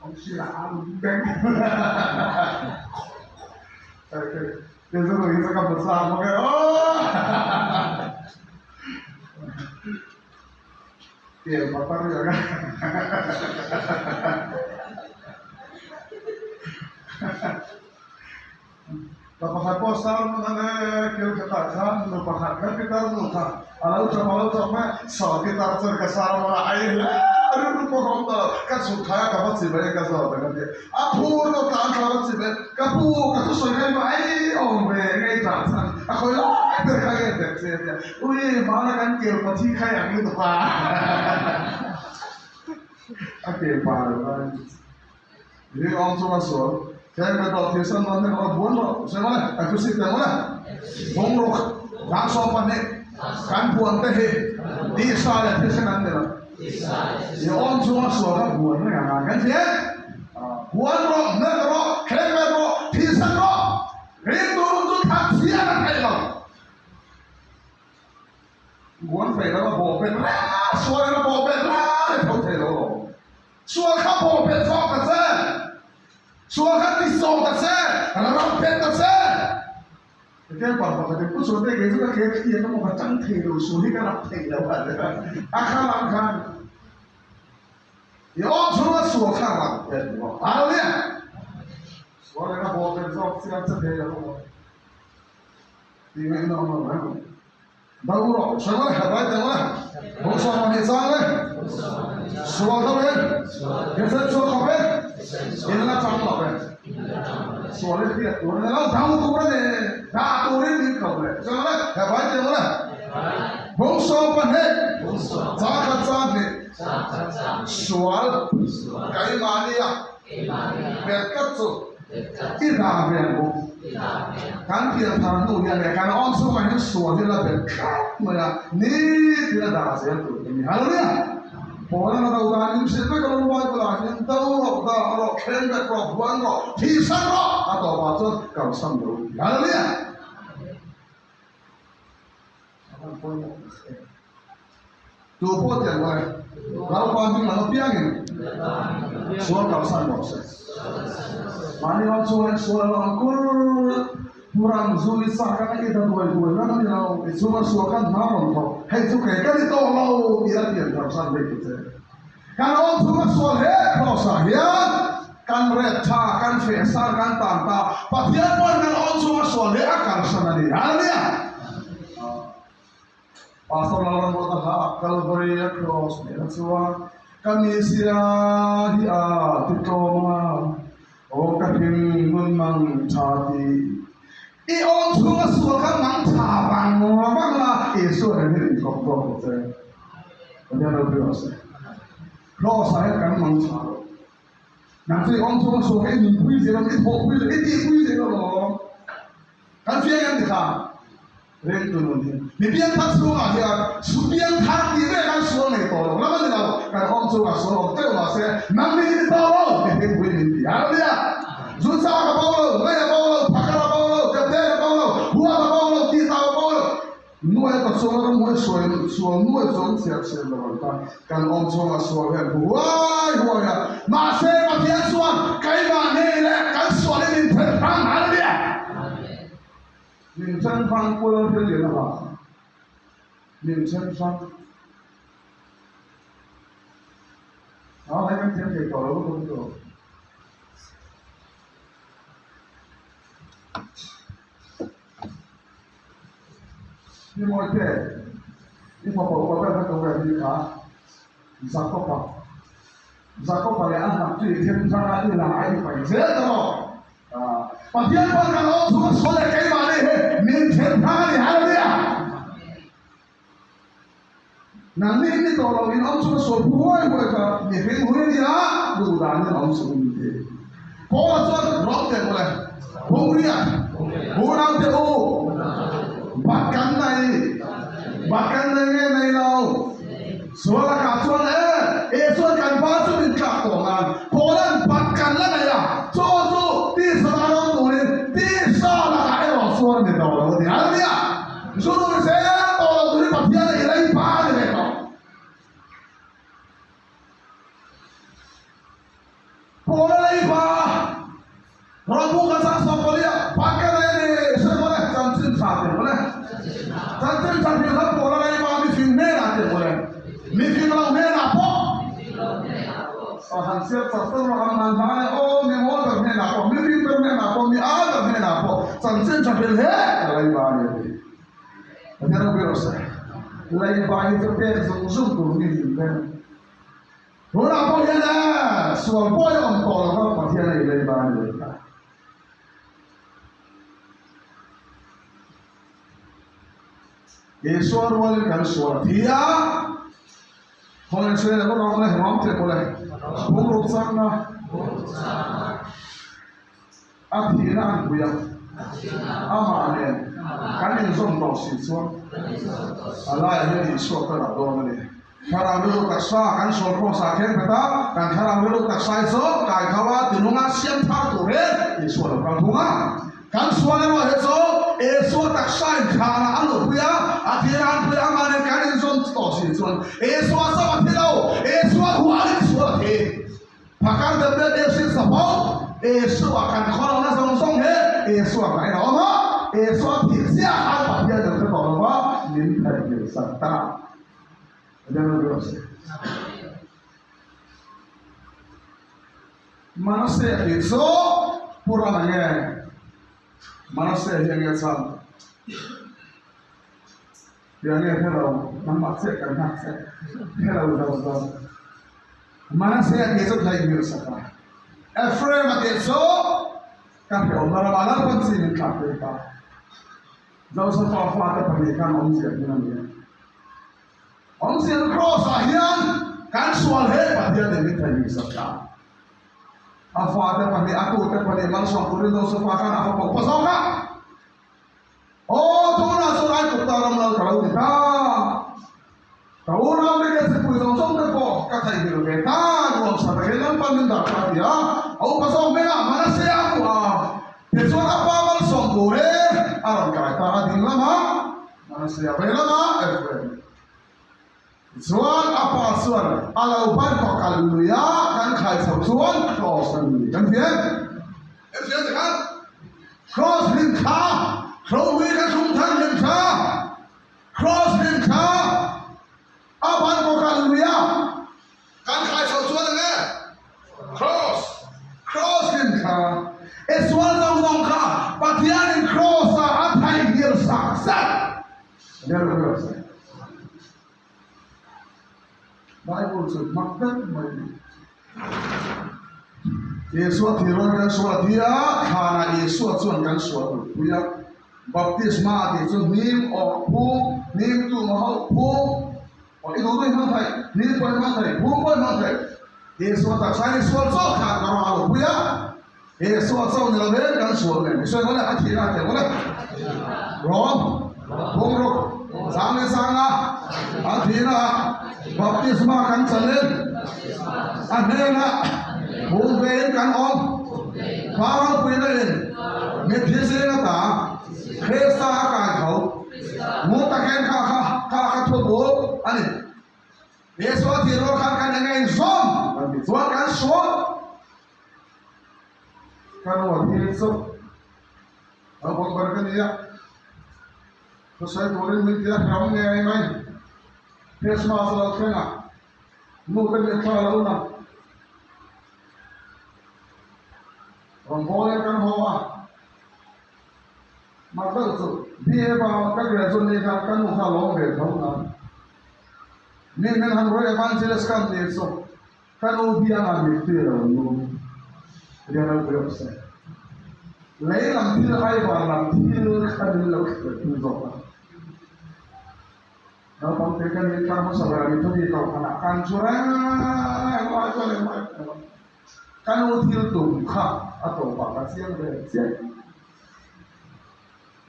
[SPEAKER 1] Awm si lah a beng. Kei chu ruih hi chu ka hmu chak bawk e aw. Kel patar i ang a. Pa pakhat pawh sang a ne kil khatah khan nu pakhat khan pitar nu kha a lo chawp a lo chawp mai a, saw pitar chuan ka sermon a ai hle a rilru pawh ka awm ta lo, ka chhuk thai a ka va chi mai a ka zawt ang a ti a, a phur deuh tlan thla va chi mai ka pu ka thusawi kha engmah ei awm ve eng ei tah chhan a khawi lai ber kha nge dek che a ti a, ui hmana kan kel pathi khai ang lutuk a a kel pa lo lai. Ring awm chunga sual thleng ve tawh thilsan dawn hlek rawh buan rawh sawi mawle Efesi teh mawle bawng ruk chang 12 kan buan te hi tisa leh thisen an ni lo i awm chunga sual kha buan reng a ngai kan hria buan rawh hnek rawh thleng ve rawh thilsan rawh ring tur chu thlan chhiat a theih lo. Buan fei lo a bawh bet reng a, sual in a bawh bet reng a tho thei lo alawm. Sual kha bawh bet zawk ta che, sual kha ti zawk ta che, ram bet ta che. Hetiang pa pakhat in Pu Chuante kei chu ka ke thliak emaw ka tang thei lo, sual hi ka rap thei lo a ti a, a kha lam khan i awm chhunga sual kha rap bet rawh. Hallelujah! Sual in a bawh bet zawk chiang che thei lo alawm. Tih ngaihna awm lo reng. Do rawh, sawi mawle, rai teh mawle, bawngsaw pahnih chang le, sual do e, thisen sual khawp e, in la chang lo e, sual in hriat tur a ni lo, do tur a ni, dah turin min ko le, sawi mawle, rai teh mawle, bawngsaw pahnih chang khat chang hnih, sual keimahnia bet tlat chu i dah ve ang u. Kan pian thar hnu hian leh kan awm chhungah hian sual hi la bet tlat mai a, nitin a dah zel tur hi a ni. Hallelujah! Paula na do dan in hrilh vek alawm Bible ah hian do rawh, dah rawh, thleng vek rawh, huan rawh, thihsan rawh a tawpah chuan kalsan lo ti. Hallelujah! A van pawimawh tak em. Tu pawh tiang lo e, Lalpa hming lam apiangin sual kalsan rawh se. Mahni ram chhungah hian sual a lo ang kur Puram zu i sa kan i ta duai duai ram a ni lo, i chhunga sual khan hma rawn thawk, hei chu kei ka ni tawh lo tih a pian kalsan daih tu che. Kan awm chhunga sual he cross ah hian kan ret tha, kan feh sar, kan tan ta, Pathian pawn kan awm chhunga sual he a kalsan a ni. Hallelujah! Pastor Lalramruata hla ah Calvary a cross nena chuan ka misia hi a ti tlawm a, aw ka hring nun mang tha ti. I awm chhunga sual kha mang tha vang vang la, Isua nen hian inthawk zawk ang che. Pathian ropui rawh se. Cross ah hian kan mang tha lo. Nang chu i awm chhunga sual kha i nunpui zel a, i thawhpui zel, i tihpui zel alawm. Kan fiang em tikha ringtu nun hi mi piangthar chhungah hian su piangthar tih vel kan sual nei tawh lo lam a ni lo, kan awm chungah sual awm teuh mahse nang mi ni tawh lo mi hmingpui min ti hallelujah Zunsa ka bo lo, ngei a bo lo, phakar a bo lo, depden a bo lo, huat a bo lo, tihtau a bo lo, nuai ka sual ram huai sual sual nuai chuan chhiar chhiar lo ang ta kan awm chhungah sual hian hu huai huai a mahse Pathian chuan keimah nei leh kan sualin min then hrang hallelujah min then hrang kual thil lian a vang min then hrang a hei kan thiam thei tawh lo lutuk chu. Ni mawi te, i fapa upa ber kha tu ber hi kha Jakob-a. Jakob-a leh a hnam chu i then hrang a, i la a i paih zel ta maw? Pathian pawn kan awm chhung a sawi leh keimahni hi min then hrang a ni, Hallelujah! Nangni ni tawh lo in awm chhung a sawi huai huai kha mihring hui a ni a, duh danin awm chhung in ti. Paula chuan rawng teh mawle, Hungria, unau te u, bat kan nei, bat kan nei nge nei lo? Sual lakah chuan e, e chuan kan pa chu min tlak tawh nan, Paula'n bat kan la nei a, chu chu tisa laka rawng turin tisa lakah erawh chuan a ni tawh lo a ti. Hallelujah! Zu rui zel tawh lo turin Pathian a i lei pa a ni ve tawh. Paula lei pa Rawlbu kan sang sawm pali a pan ka nei a ni sawi mawle chanchin tha tih mawle chanchin tha hrilh kha Paula lei pa mifing hnenah tih mawle mifing lo hnenah pawh a han chhiat chak tak rawh ang han hla leh aw mi mawl ber hnenah pawh mifing ber hnenah pawh mi â ber hnenah pawh chanchin tha hrilh he ka lei pa a ni a ti. Pathian ropui rawh se. Lei pa hi chu pek zung zung tur mi min pek. Tunah pawh hian e, sual pawi a awm tawh lo va, Pathian a i lei ba a ni leh ta. Isua rualin kan sual a thi a, Khawngaih sawi leh rawng leh rawng teh pawh le, phung ruk chakna. A thihna an pui a, amah nen kan inzawm tawh si chuan a laiah hian Isua ka dah dawn a ni. Thlarau rilru taksa kan sual khawng sa kher phet a, kan thlarau rilru taksa hi chu kai kho a tinunga siam thar tur hian Isua lo kal thung a. Kan sual erawh hi chu Isua taksa in thlanah a luhpui a, a thihna an pui a, amah nen kan inzawm tawh si chuan Isua chauh a thi lo, Isua hualin sual a thi. Phakar deuh deuh deuh sin sapho, Isua kan khawlawhna zawng zawng hi Isua ka en a awm a, Isua thih chiah khan Pathian lo hre tawh lo va, min theihngilh sak ta. Manase tih chu Puran a nge? Manase hi a nge chhan? Tia nge hre lo, nangmah chiah kan nghak che. Hre lo zo zo. Manase tih chu theihngilh sak a. Ephraim a tih chu ka hreawmna ramah Lalpan chi min thlak tir ta. Josefa fate pahnih khan awmzia hmun a ni a. Awmzia chu Kraws-ah hian kan sual he Pathian in min theihngilh sak ta. A fate pahnih, a tute pahnih malsawm turin Josefa khan a fapa upa zawk a. Aw, tunah chuan Aigupta ram lal ka lo ni ta. Ka unau te hian sipui zawng zawng te pawh ka theihnghilh ve ta, nuam sa takin Lalpan min dah ta a ti a. A upa zawk hmengah Manase a hmu a, tichuan a pa malsawm tur e a rawn kai ta a, ding lamah Manase a vei lamah Ephraim. Tichuan a pa chuan a lo ban tawh kal lui a, kan khai chho chuan Cross a ni kan ti em? Em hria ti khan? Cross hlim thla, Hrolui ka thlung thar hlim thla. Cross hlim thla a ban bawk a luia kan khai chho chuan ang e. Cross, Cross hlim thla e sual zawng zawng kha Pathianin Cross ah a thaihnghilh sak zat. Bible chu hmak vek mai a ni. Isua thih rual kan sual a thi a, thlanah Isua chuan kan sual ulpui a. Baptisma a tih chu hnim awk phung, hnim tum a hauh phung, aw i duh duh i hmang thei, hnim pawh i hmang thei, phung pawh i hmang thei. Isua taksa in i sual chauh thlan ka rawng a ulpui a, Isua chauh ni lo vel kan sual nen i sawi ngawt e, a thihna a tel ngawt e. Rawng, phung ruk, chang leh sanga a thihna ah baptisma kan chan in a hnenah phung ve in kan awm. Pa ropuina in mitthi zing ata Krista a kai tho. Ngun takin kha kha kha kha thu bul a ni. Isua thih rual khan kan eng a inzawm kan ti chuan kan sual. Ka nu a thil chu naupang ber ka ni a, thusawi turin min ti a hram ngei mai. Christmas a lo thleng a, nu te mitthla a lo lang. Rawn bawlin kan haw a, mah deuh chu BA vang ka graduate ni khan ka nu kha a lawm ve tho na. Mi min han ruai evangelist ka ni chu Ka nu biangah mittui a lo lum rian a pui awm se. Lei lam thil ai van lam thil kha min lo thlir thung zawk a. Naupang te kan in tlang hmasa ber a ni thawmi kohhranah kan chu reng lai chuan engmah em em a. Ka nu thil tum kha a tawpah ka chiang ve chiah.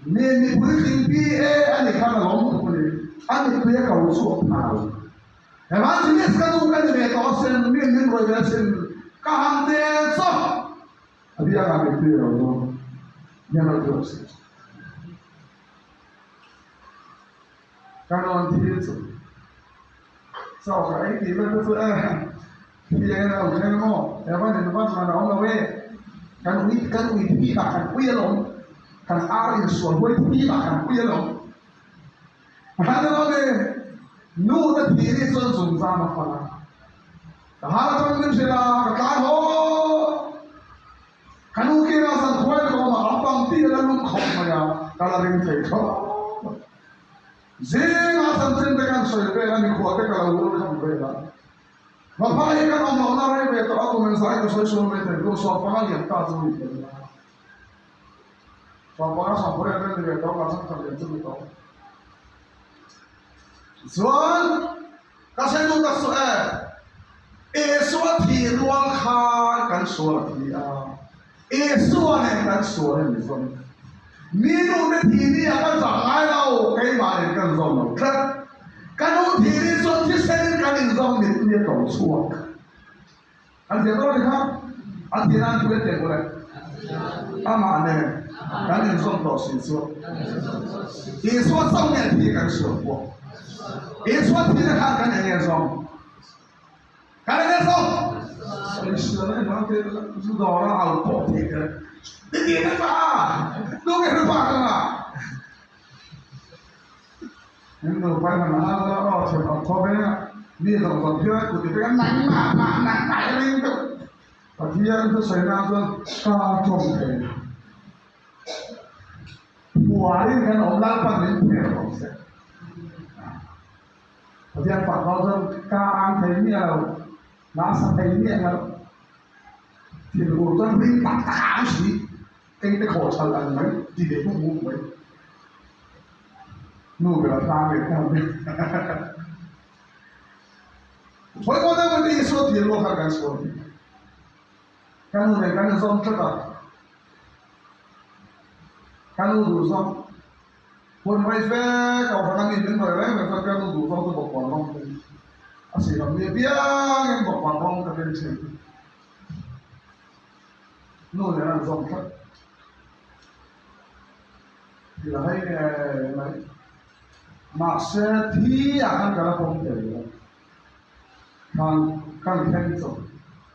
[SPEAKER 1] Mi mipui tling PA a ni khan a lawm tuk a ni. A mittui a ko chhuak phal. Evangelist ka nu ka ni ve tawh asin, mi min rawi ve asin, ka han te chawp a biakah mittui a lo dawn hian a lo asin. Ka rawn thil chu chaw ka ei tih vel te chu e thi engin a lo thleng emaw Evan in van man a awm lo e kan ui kan ui thi bak kan ui alawm kan ar insual huai thi bak kan ui alawm Han rawh e, nu te thih ri chuan zung zam a fan a, ka hal atang min hrilh a, ka tlai haw. Ka nu kir a zan khuai ka awm a, a pang tih a la lum khawp mai a, ka la ring thei tho. Zingah chanchin te kan sawi vel a, mikhuah te ka lo ur kham vel a. Vapa hi kan awm lohna rei ve tawh a, kum engzah in ka sawi sual mai thei, kum 15 liam ta chu ni tel a. 15 sawmpariat vel ni ve tawh ka chhang khat lian chu ni tawh. Chuan ka sawi duh tak chu e. Isua thih rual khan kan sual a thi a, Isua nen kan sual a ni zawm. Mi nu te thih ni ah kan zah ngai lo, keimah nen kan zawm lo tlat. Ka nu thih ni chuan thisen in kan inzawm mittui a ko chhuak. An ziah dawn a ni kha, a thih nan pui a teh bawlh e. Amah nen kan inzawm tawh si chuan Isua chauh nge thi kan sual pawh. Isua thihna khan kan eng nge zawm? Kan eng nge zawm? Sawisel a ni te zu dawr a au pawh thei te ti ti na ta tu nge hre pa ka nga Min nu pai hman a la aw chhem ang khaw veng a mi zawng zawng hian kut i pek a nang mah mah nang mah i ring deuh Pathian thusawi nan chuan ka tawng thei phuarin kan awm Lalpan min pher rawh se. Pathian fak lo chuan ka ang thei miah lo, nasa thei miah lo. Thil ur chuan ring tak tak a ang si, engte khawh chhal ang mai ti ve hmuk hmuk mai. Nu ber a tlang leh ta mai. Pawimawh deuh mai te Isua thil ruak khan kan sual thei. Ka nu nen kan inzawm tlat a, ka nu duh zawng hun rei fe ka awm a mi min rawi reng reng chuan ka nu duh zawng chu bawkbawn rawng ka ni. A sih lam ni apiangin bawkbawn rawng ka tel thin. Nu nen an zawm tlat. Thil a hei ngei mai. Mahse thi ah khan ka la pawm thei lo. Khan kan thleng chawp.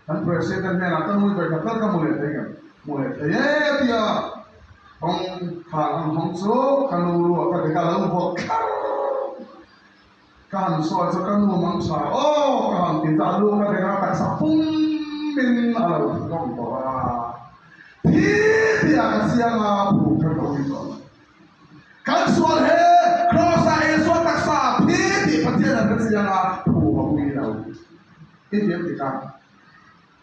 [SPEAKER 1] Kan President hnenah ka nui ve khat tal ka hmu leh thei ngem? Hmu leh thei e tia kawng khan an hawng chu ka nu lu ah ka bek a lo vawt thlar. Ka han sawi chu ka nu mang tha aw ka han ti chu a lu ka bek a taksa pum in a lo thi ngawm tawh a. Thi tia ka chiang a phu kha ka ui tawh lo. Kan sual he Kraws ah Isua taksa a thi tih Pathian an hre chiang a, phu a ui lo. I thiam tik a,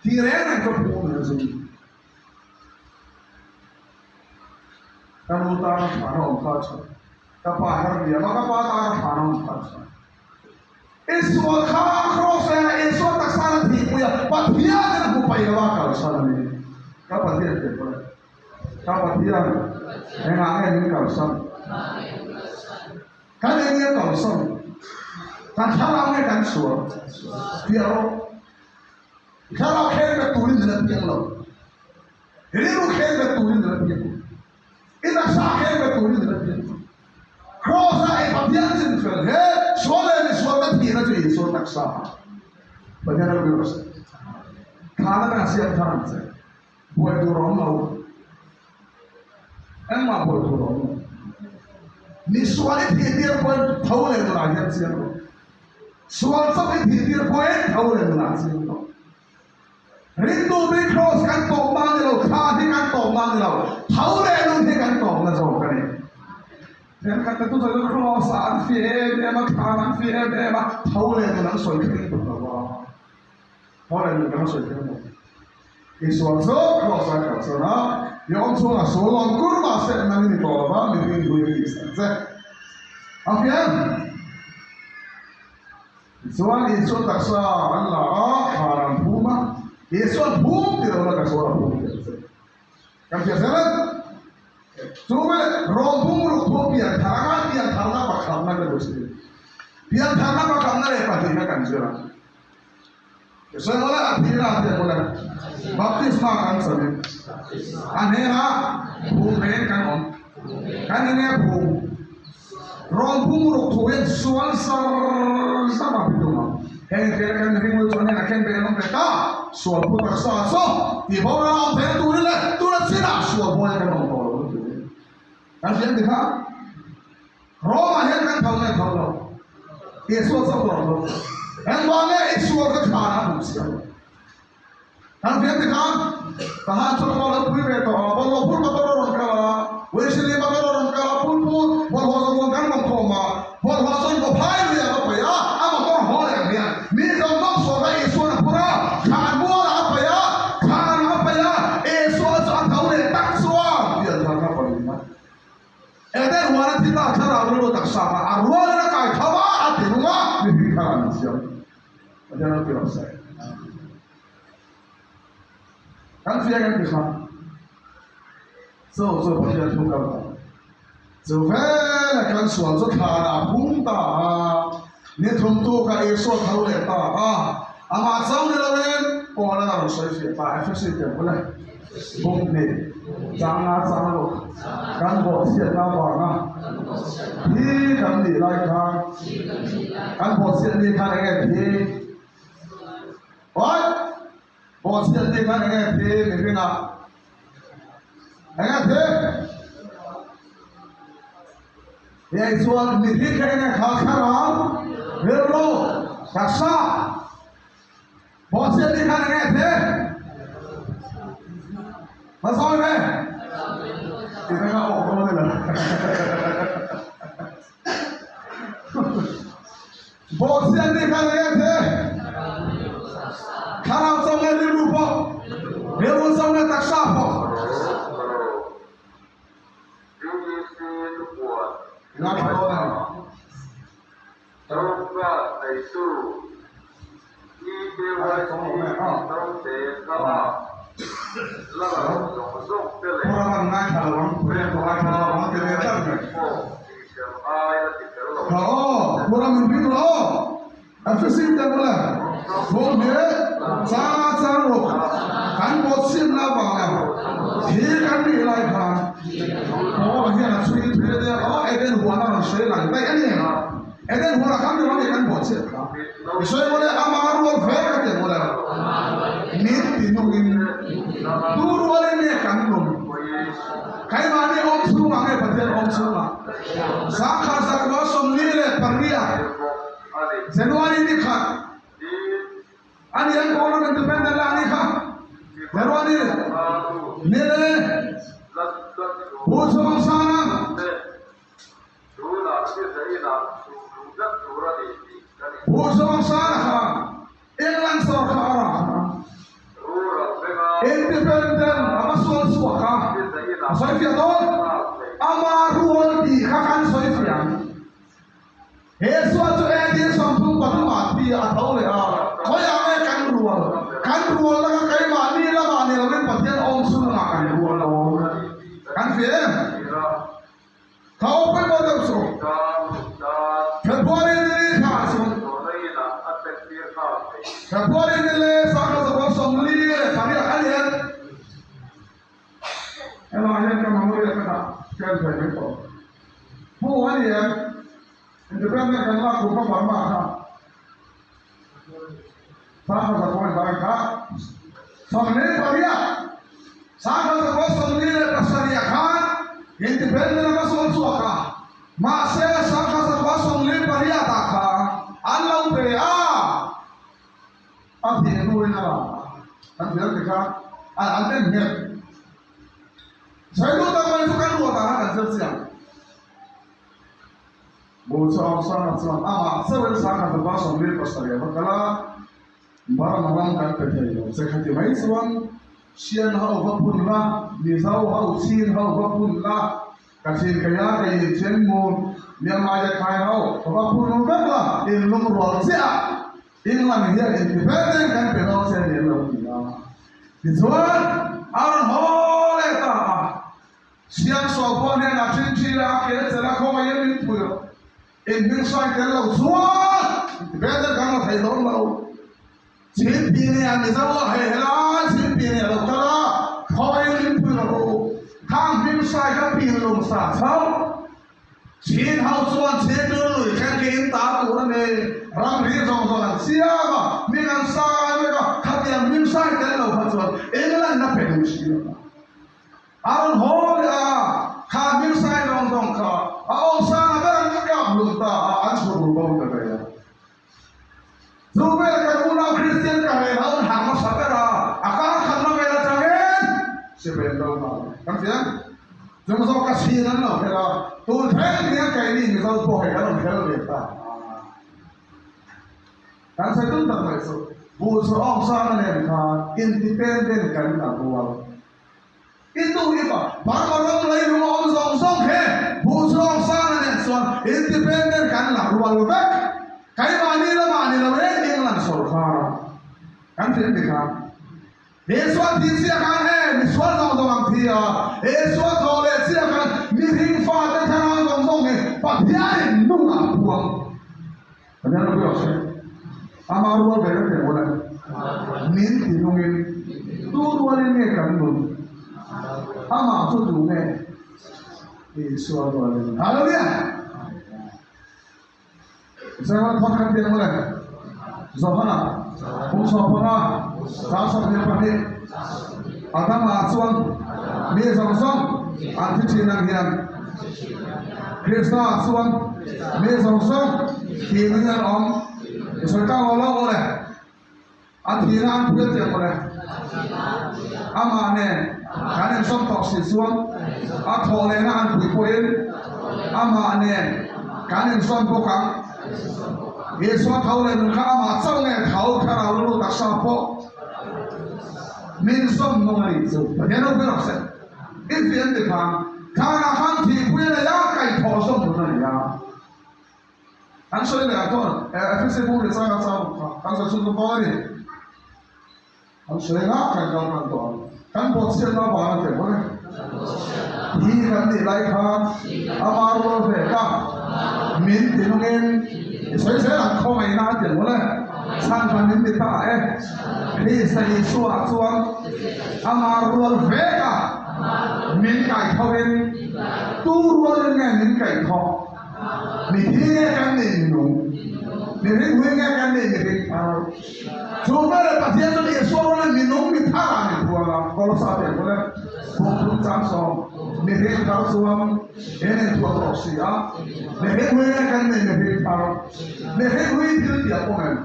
[SPEAKER 1] thi reng reng chu phu mai a zui. Ka nu tana thlan a awm kha a tha, ka pa her liam a, ka pa tana thlan a awm kha a tha. Isua kha Kraws ah Isua taksa na thihpui a, Pathian in a hmu paih lo a kalsan a ni. Ka Pathian tih pawh Ka Pathian, engah nge min kalsan? Kan eng nge kalsan? Kan thlarau nge kan sual? Piah rawh. Thlarau khen bet turin min a piang lo. Rilru khen bet turin min a piang lo. I taksa khen bet turin min a piang lo. Kraws-a i Pathian chin fel he sual leh misual te thihna chu Isua taksa ah Pathian a ru rawh se. Thana kan siam thar ang che. Buai tur a awm lo. Engmah buai tur a awm lo. Misual i thih tir pawhin tho leh nunah hian chiang lo. Sual chauh i thih tir pawhin tho leh nunah chiang lo. Ringtu tui cross kan tawpna a ni lo, thla hi kan tawpna a ni lo, tho leh nun hi kan tawpna zawk a ni. Thenkhat te chu sawi cross ah an fi em em a, thlan an fi em em a, tho leh nun an sawi thleng duh lo a. Tho leh nun kan sawi thleng lo. Isual chu Kraws a kalsan a, i awm chhungah sual awm kur mahse nang i ni tawh lova mihring hlui i tihsak che. A fian! Tichuan Isua taksa an la a, thlan an phum a, Isua'n phum ti lohna ka sual a phum tih ang che. Kan hria zel ang. Chu veleh rawng phum ruk thu pian thar anga pian tharna pakhatna ka duh si. Pian tharna pakhatna leh pahnihna kan zir ang. Sawi mawle a thir a tih mawle baptisma kan sawi a hnenah phum reng kan awm kan enge phum rawn phum ruk thu hian sual zar zar a bitum a heng te kan ring ul chuan hnenah khen ve an awm ve ta sual phu taksa chaw tih boral a awm theihna turin leh tuna chinah sual buai kan awm tawh lo turin kan hriat ti kha Rome-ah hian kan tho nge tho lo? Isua chauh lo tho. Engvang nge Isua ka thlan a hmuh si lo? Kan fiam ti khan Tahan chu ka lo pui ve tawh a, bawlhhlawh phur motor a rawn kal a, Wesley motor a rawn kal a, phur phur bawlhhlawh zawng zawng kan rawn khawm a, bawlhhlawh chuan Bawphai lui a va paih a, a motor haw leh ang hian mi zawng zawng sual kha Isua'n a phur a, thlan mualah a paih a, thlanah a paih a, Isua chu a tho leh tak chuan tih a thlan kha paih a. Eden huana thi ta thlarau rilru taksa kha a rualin a kai tho a, a ti nung a, mihring thar an siam. Pathian lo ti rawh se. Kan fiah kan ti kha. Chu chu Pathian thu kal ta. Chu vela kan sual chu thlan ah phung ta a, ni thum tu kha Isua tho leh ta a, amah chauh ni loin Paul a rawn sawi fiah ta, Efesi temple e, bung hnih, chang nga chang ruk, kan bawhchhiatna avanga thi kan nih lai khan, kan bawhchhiat ni khan enge thi? Oi! Bawhchhiat ni khan enge thi mihringah? Enge thi? Hei chuan mithi kha enge kha thlarau, rilru, taksa. Bawhchhiat ni khan enge thi? Hmasawi ve? Ti veng a awk dawn ni lo. Bawhchhiat ni khan enge thi? Thlarau chauh nge rilru pawh? Rilru chauh nge taksa pawh? Ngaithla dawn a ni. Puraman ngaithla lo ang, Purian pawh ngaithla lo ang ti ve tlat mai. Tha aw, Puramin ring rawh aw. Efesi te bula thawm hi changa chang rawh, kan bawhchhiatna avanga thi kan nih lai khan Paula hian a chhui thui a nia aw, Eden huan a rawn sawi lang daih a ni. Eden huanah khan mi rawn kan bawhchhiat kha. I sawi mawle ama rual ve ka ti mawle. Min ti nungin tu rualin nge kan nung? Keimahni awm chhungah nge Pathian awm chhungah? Sangkhat zakua 48 January ni khat a ni an Government Independent la a ni kha January ni le Pu Chhuangsana Pu Chhuangsana kha England sawrkar ah kha Independent a va sual chhuak a, a sawi fiah dawn ama rual tih kha kan sawi fiah ang. He sual chu AD 33 ah thi a tho leh a, khawiah nge kan rual? Kan rual laka keimahni lamah ni lovin Pathian awm chhungah kan rual lo. Kan fiah em? Tho pawimawh deuh chu February ni li thla chuan February ni le sangha zakua 48 a ni em? Helai hian ka memorial ka dah ken thei mai tawh. Pu a ni em? Independent kan lak tur kha Burma kha. Sangha zakua inzai kha 48 1947 khan Independent a va sawn chhuak a, mahse 1948 ah khan an lo pe a, a thih hnuin a la a, kan ti ang ti kha an en nghet. Sawi lut ang mai chu kan ruah dan a kan zir chiang. Bu chu Aung San-a chuan amah chauhin 1947 a va kal a, Burma ram kan pe thei lo che kha ti mai chuan Sian ho va phun la, Mizo ho, Chin ho va phun la, Kachin Kaya Kayin Chen Mu, Myanmar Yakhai ho va phun vek la, in lungrual chiah a England hian independent kan pe dawn che ni an lo ti a. Tichuan a rawn haw leh ta a. Siang sawrkhuan hian a ṭhinṭhi leh a ke chelh a khawngaih in min pui rawh. In hming sawi tel lo chuan independent kan la thei dawn lo. Chhimpi nia Mizo a hei helai Chhimpi nia lo kal a, khawngaih in min pui rawh u. Khang hming sai kha pin lung sa chho. Chin ho chuan Chhimtur lui thleng khi in ta tur a ni. Ramri zawng zawng an siam a, hming an sai vek a, khatiang hming sai tel lo kha chuan England a pe duh si lo va. A rawn haw leh a, kha hming sai zawng zawng kha a awmsang a ber an kap hlum ta a, an chhur ru bo ta daih a. Chu vel kan unau Kristian ka rel ho an harh hmasa ber a, a kar khatna vel atangin sipai an lo nghal a, kan hria. Chung zawk ka chhin an lo hel a, tun thleng hian keini Mizo pawh hei kan rawn hel ve ta a. Kan sawi tum tak mai chu, buh chu awmsang a nen khan independent kan la rual. I nu hi pa Burma ram leilung a awm zawng zawng he buh chuang sang a nen chuan independent kan la rual vek. Keimahni lamah ni lo e England sawrkar a kan fiam ti khan. Isua thi chiah khan e misual zawng zawng ang thi a, Isua thaw leh chiah khan mihring fate thlarau zawng zawng hi Pathianin nung ah a phuang. Pathian ropui rawh se. Ama rual ve kan tih mawn e. Min ti nungin tu rualin nge kan nun? Amah chu tu nge? Isua rualin. Hallelujah! Israel thawt kan tih ang mawle. Johana kum 15 sang 22 Adama chuan mi zawng zawng an thi thin ang hian Krista chuan mi zawng zawng tih in an awm. I sawi ta lo lo mawle. A thihna an pui a tiang mawle. Amah nen kan inzawm tawh si chuan a thawh lehna an pui pawhin amah nen kan inzawm bawk ang. Isua tho leh nun kha amah chauh nge tho thlarau rilru taksa pawh min zawm nung a nih chu. Pathian ropui rawh se. I fian ti khan khanah khan thihpui a nei a, kaihthawh zawm nun a nei a. An sawi leh ah chuan Efese bu leh changa chau kha kan sawi chhun dawn a ni. An sawi nga kan kal tan tawh ang. Kan bawhchhiatna avang a tel bawk e. Hi kan nih lai khan ama rual ve ta min ti nungin i sawi zel ang khawngaihna a tel bawk e. Chhan kan min ti ta e. Krista Isua chuan ama rual ve ta min kaihthawhin tu rualin nge min kaihthawh? Mi thi nge kan nih mi nung? Mi ringhui nge kan nih mi ring thar? Chu veleh Pathian chuan Isua rualin mi nung mi thar ah min phuang a, Kolosa tih ang le, buk thum chang sawm, mi ring thar chuan en in thuah tawh si a, mi ringhui nge kan nih mi ring thar? Mi ringhui thil tih a pawm em?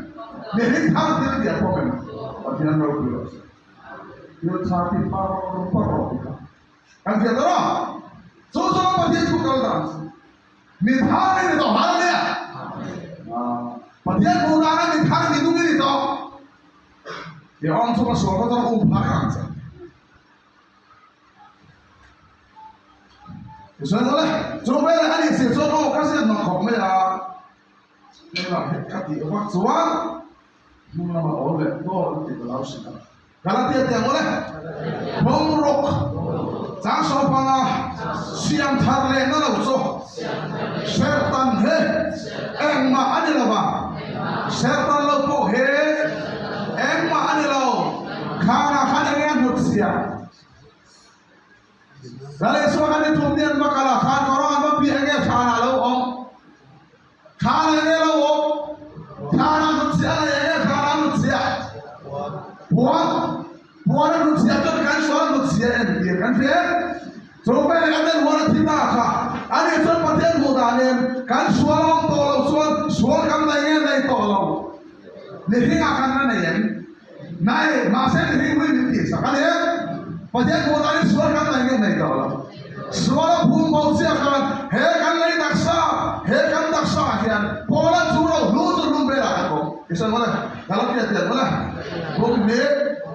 [SPEAKER 1] Mi ring thar thil tih a pawm em? Pathian ropui rawh se. Thil tha ti par par rawh ti kha. Kan hriat dawn a, chu chuan Pathian thu kal dan chu mi thar i ni tawh hallelujah. Pathian hmuh dana mi thar mi nung i ni tawh. I awm chu ka sual ka dawn um phak ang che. I sawi dawn e, chu veleh a nih si chuan aw ka ziak nawk khawp mai a, heng lah hi ka tih vak chuan hnung lamah awl leh dawn tih ka lo hrilh a. Galatia tiang awle Bawng rawk chang 15 siam thar leh na lo chu Sertan he engmah a ni lo va, Sertan lo pawh he engmah a ni lo, khanah khan enge a hnut chhia. Lal Isua khan i tum ni an va kal a, khan kawrawng an va piah enge thlanah lo awm. Thlan enge lo awm. Thlanah hnut chhia a nei enge thlanah hnut chhia. Puan puan a hnut chhia chuan kan sual a hnut chhia en tir kan hria em? Chu veleh a den huan a thi ta kha. Ani chuan Pathian hmuh danin kan sual a awm tawh loh chuan sual kan nei nge nei tawh lo. Mihringah kan la nei em? Nei, mahse mihring hui min tihsak a ni em? Pathian hmuh danin sual kan nei nge nei tawh lo. Sual a phum bo chiah khan he kan lei taksa, he kan taksa ah hian Paula chu ro hlu chu hlum velah kan awm. I sawi maw le? Ka lo tiat tiat maw le? Buk hnih,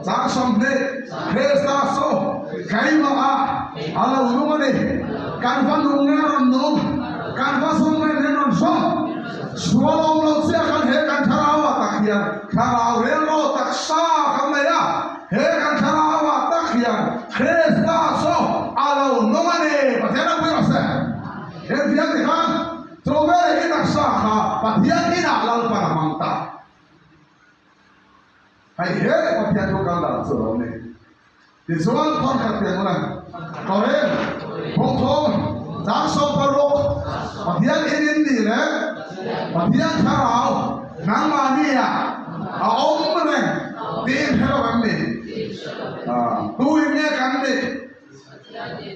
[SPEAKER 1] chang 20, Krista chu keimah ah a lo nung a ni. Kan va nung nge a rawn nung? Kan va zawng nge min rawn zawng? Sual awm lo chiah khan he kan thlarau ah tak hian thlarau relraw taksa kan nei a, he kan thlarau ah tak hian Krista chu a lo nung a ni. Pathian a pui rawh se. He thiam ti khan chu veleh i taksa kha Pathian inah Lalpan a hmang ta. Hei he Pathian thu kal dan chu a lo ni. Tichuan thawng khat pian ula, Korin, Phungthum, chang 16, Pathian in in nih leh Pathian thlarau nangmahni ah a awm reng tiin hre lo em ni? Tu in nge kan nih?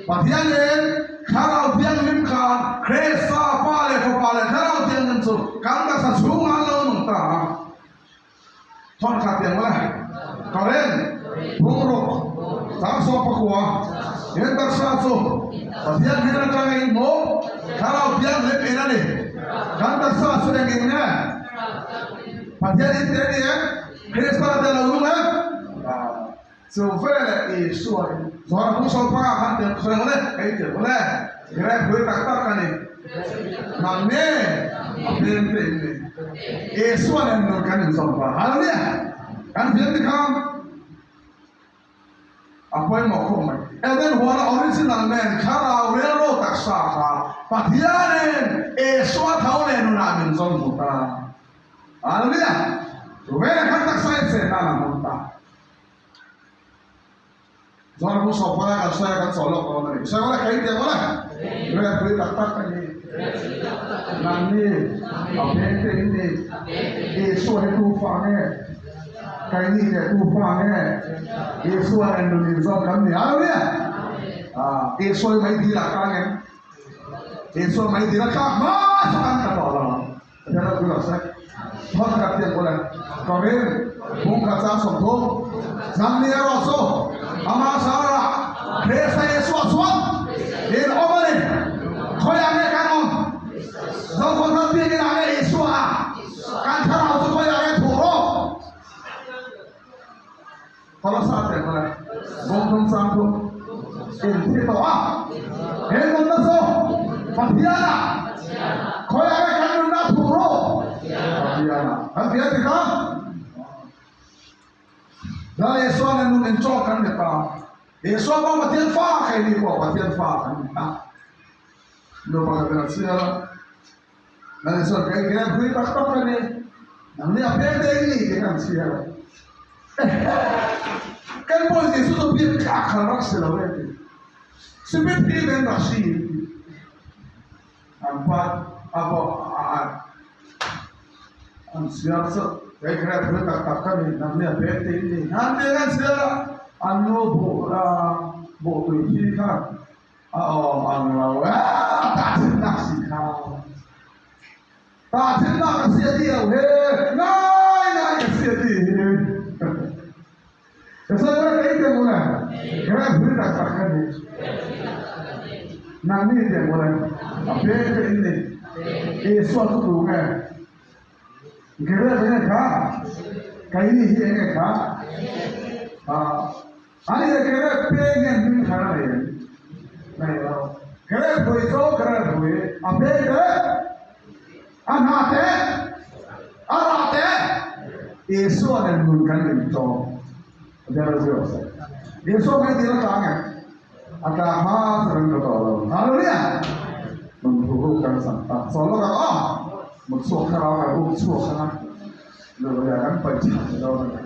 [SPEAKER 1] Pathian in thlarau thianghlim khan Krista Pa leh Fapa leh Thlarau Thianghlim chu kan taksa chhungah an lo nung ta a. Thawng khat tiang mawle. Karen, Phungruk, chang 14, He taksa chu Pathian hnen atanga in hmuh Thlarau Thianghlim in a ni. Kan taksa chu eng in nge? Pathian in te a ni em? Krista te lo nung em? Chu veleh Isua in Zohar phung 15 khan tiang sawi mawle, kei tiang mawle, Grep hui tak tak ka ni. Nang nge a hmel te in ni. Isua nen nun kan inzawm ta. Hallelujah! Kan thiam ti khan. A pawimawh khawp mai. Eden huana original man thlarau rilru taksa kha Pathianin Isua tho leh nunah min zawn hmu ta. Hallelujah! Chu veleh khan taksa in Satan a hmang ta. Chuan Pu Sawpala kan sawi a kan chawl lawk dawn a ni. Sawi awle kei tiang awle. Rel pui tak tak a ni. Nangni a veng te in ni. Isua hi tu fa nge? Kaini leh tu fa nge? Isua nen nun inzawm kan ni. Hallelujah! Ah, Isua hi mai dil ah kang em? Isua mai dil a tlak hma chu kan tla tawh lo ang. Pathian ropui rawh se. Thawt ka tiang bawlh e. Korin bung khat chang 30. Nangni erawh chu ama Sarah Krista Isua chuan in awm a ni. Khawiah nge kan awm? Zokhawm ram biakin ah nge Isua a? Kan thlarau chu khawiah nge thuh rawh? Kolosa tiang bawlh e. Bung thum chang thu in thi tawh a. He nunna chu Pathian ah khawiah nge kan nunna thuh rawh? Pathian ah. Kan ti a ti kha. Lal Isua nen nun inchawk kan ni ta. Isua pawh Pathian fa keini pawh Pathian fa kan ni ta. Nu pakhat in a chhiar a. Lal Isua kei kei a phui tak tak a ni. Nang ni a peng te in ni tih kan chhiar a. Kan Bawi Jesuh chu biak tlak kha rak si lo e ti. Sipit hi men rak si ti. An pa a pawh a an chhiar chu kei kher a phui tak tak ka ni. Nang ni a peng te in ni. An ti an chhiar a. An nu buh buh tui thi khan A awm ang lo e, tahchunhnak si kha. Tahchunhnak ka si a ti lo he, ngai ngai ka si a ti hi. Ka sawi lai ka i tiang ule, ka rak hui tak tak ka ni. Nang ni tiang ule, a peng ka in ni. Isua chu tu nge? Gereb enge kha? Kaini hi enge kha? Ah, Ani le Gereb peng hian hming thar a nei em? Nei lo. Gereb hui chu Gereb hui, a peng te, a hna te, a rah te, Isua nen nun kan intawm. Pathian ropui rawh se. Isua hming dil a tlang em? A tlak hma chu kan tla tawh lo. Hallelujah! Nun thu ruk kan sam ta. Sawl lawk ang aw! Mut chhuak thlarau kan uk chhuak ang a, Hallelujah kan paih chhan dawn a ni.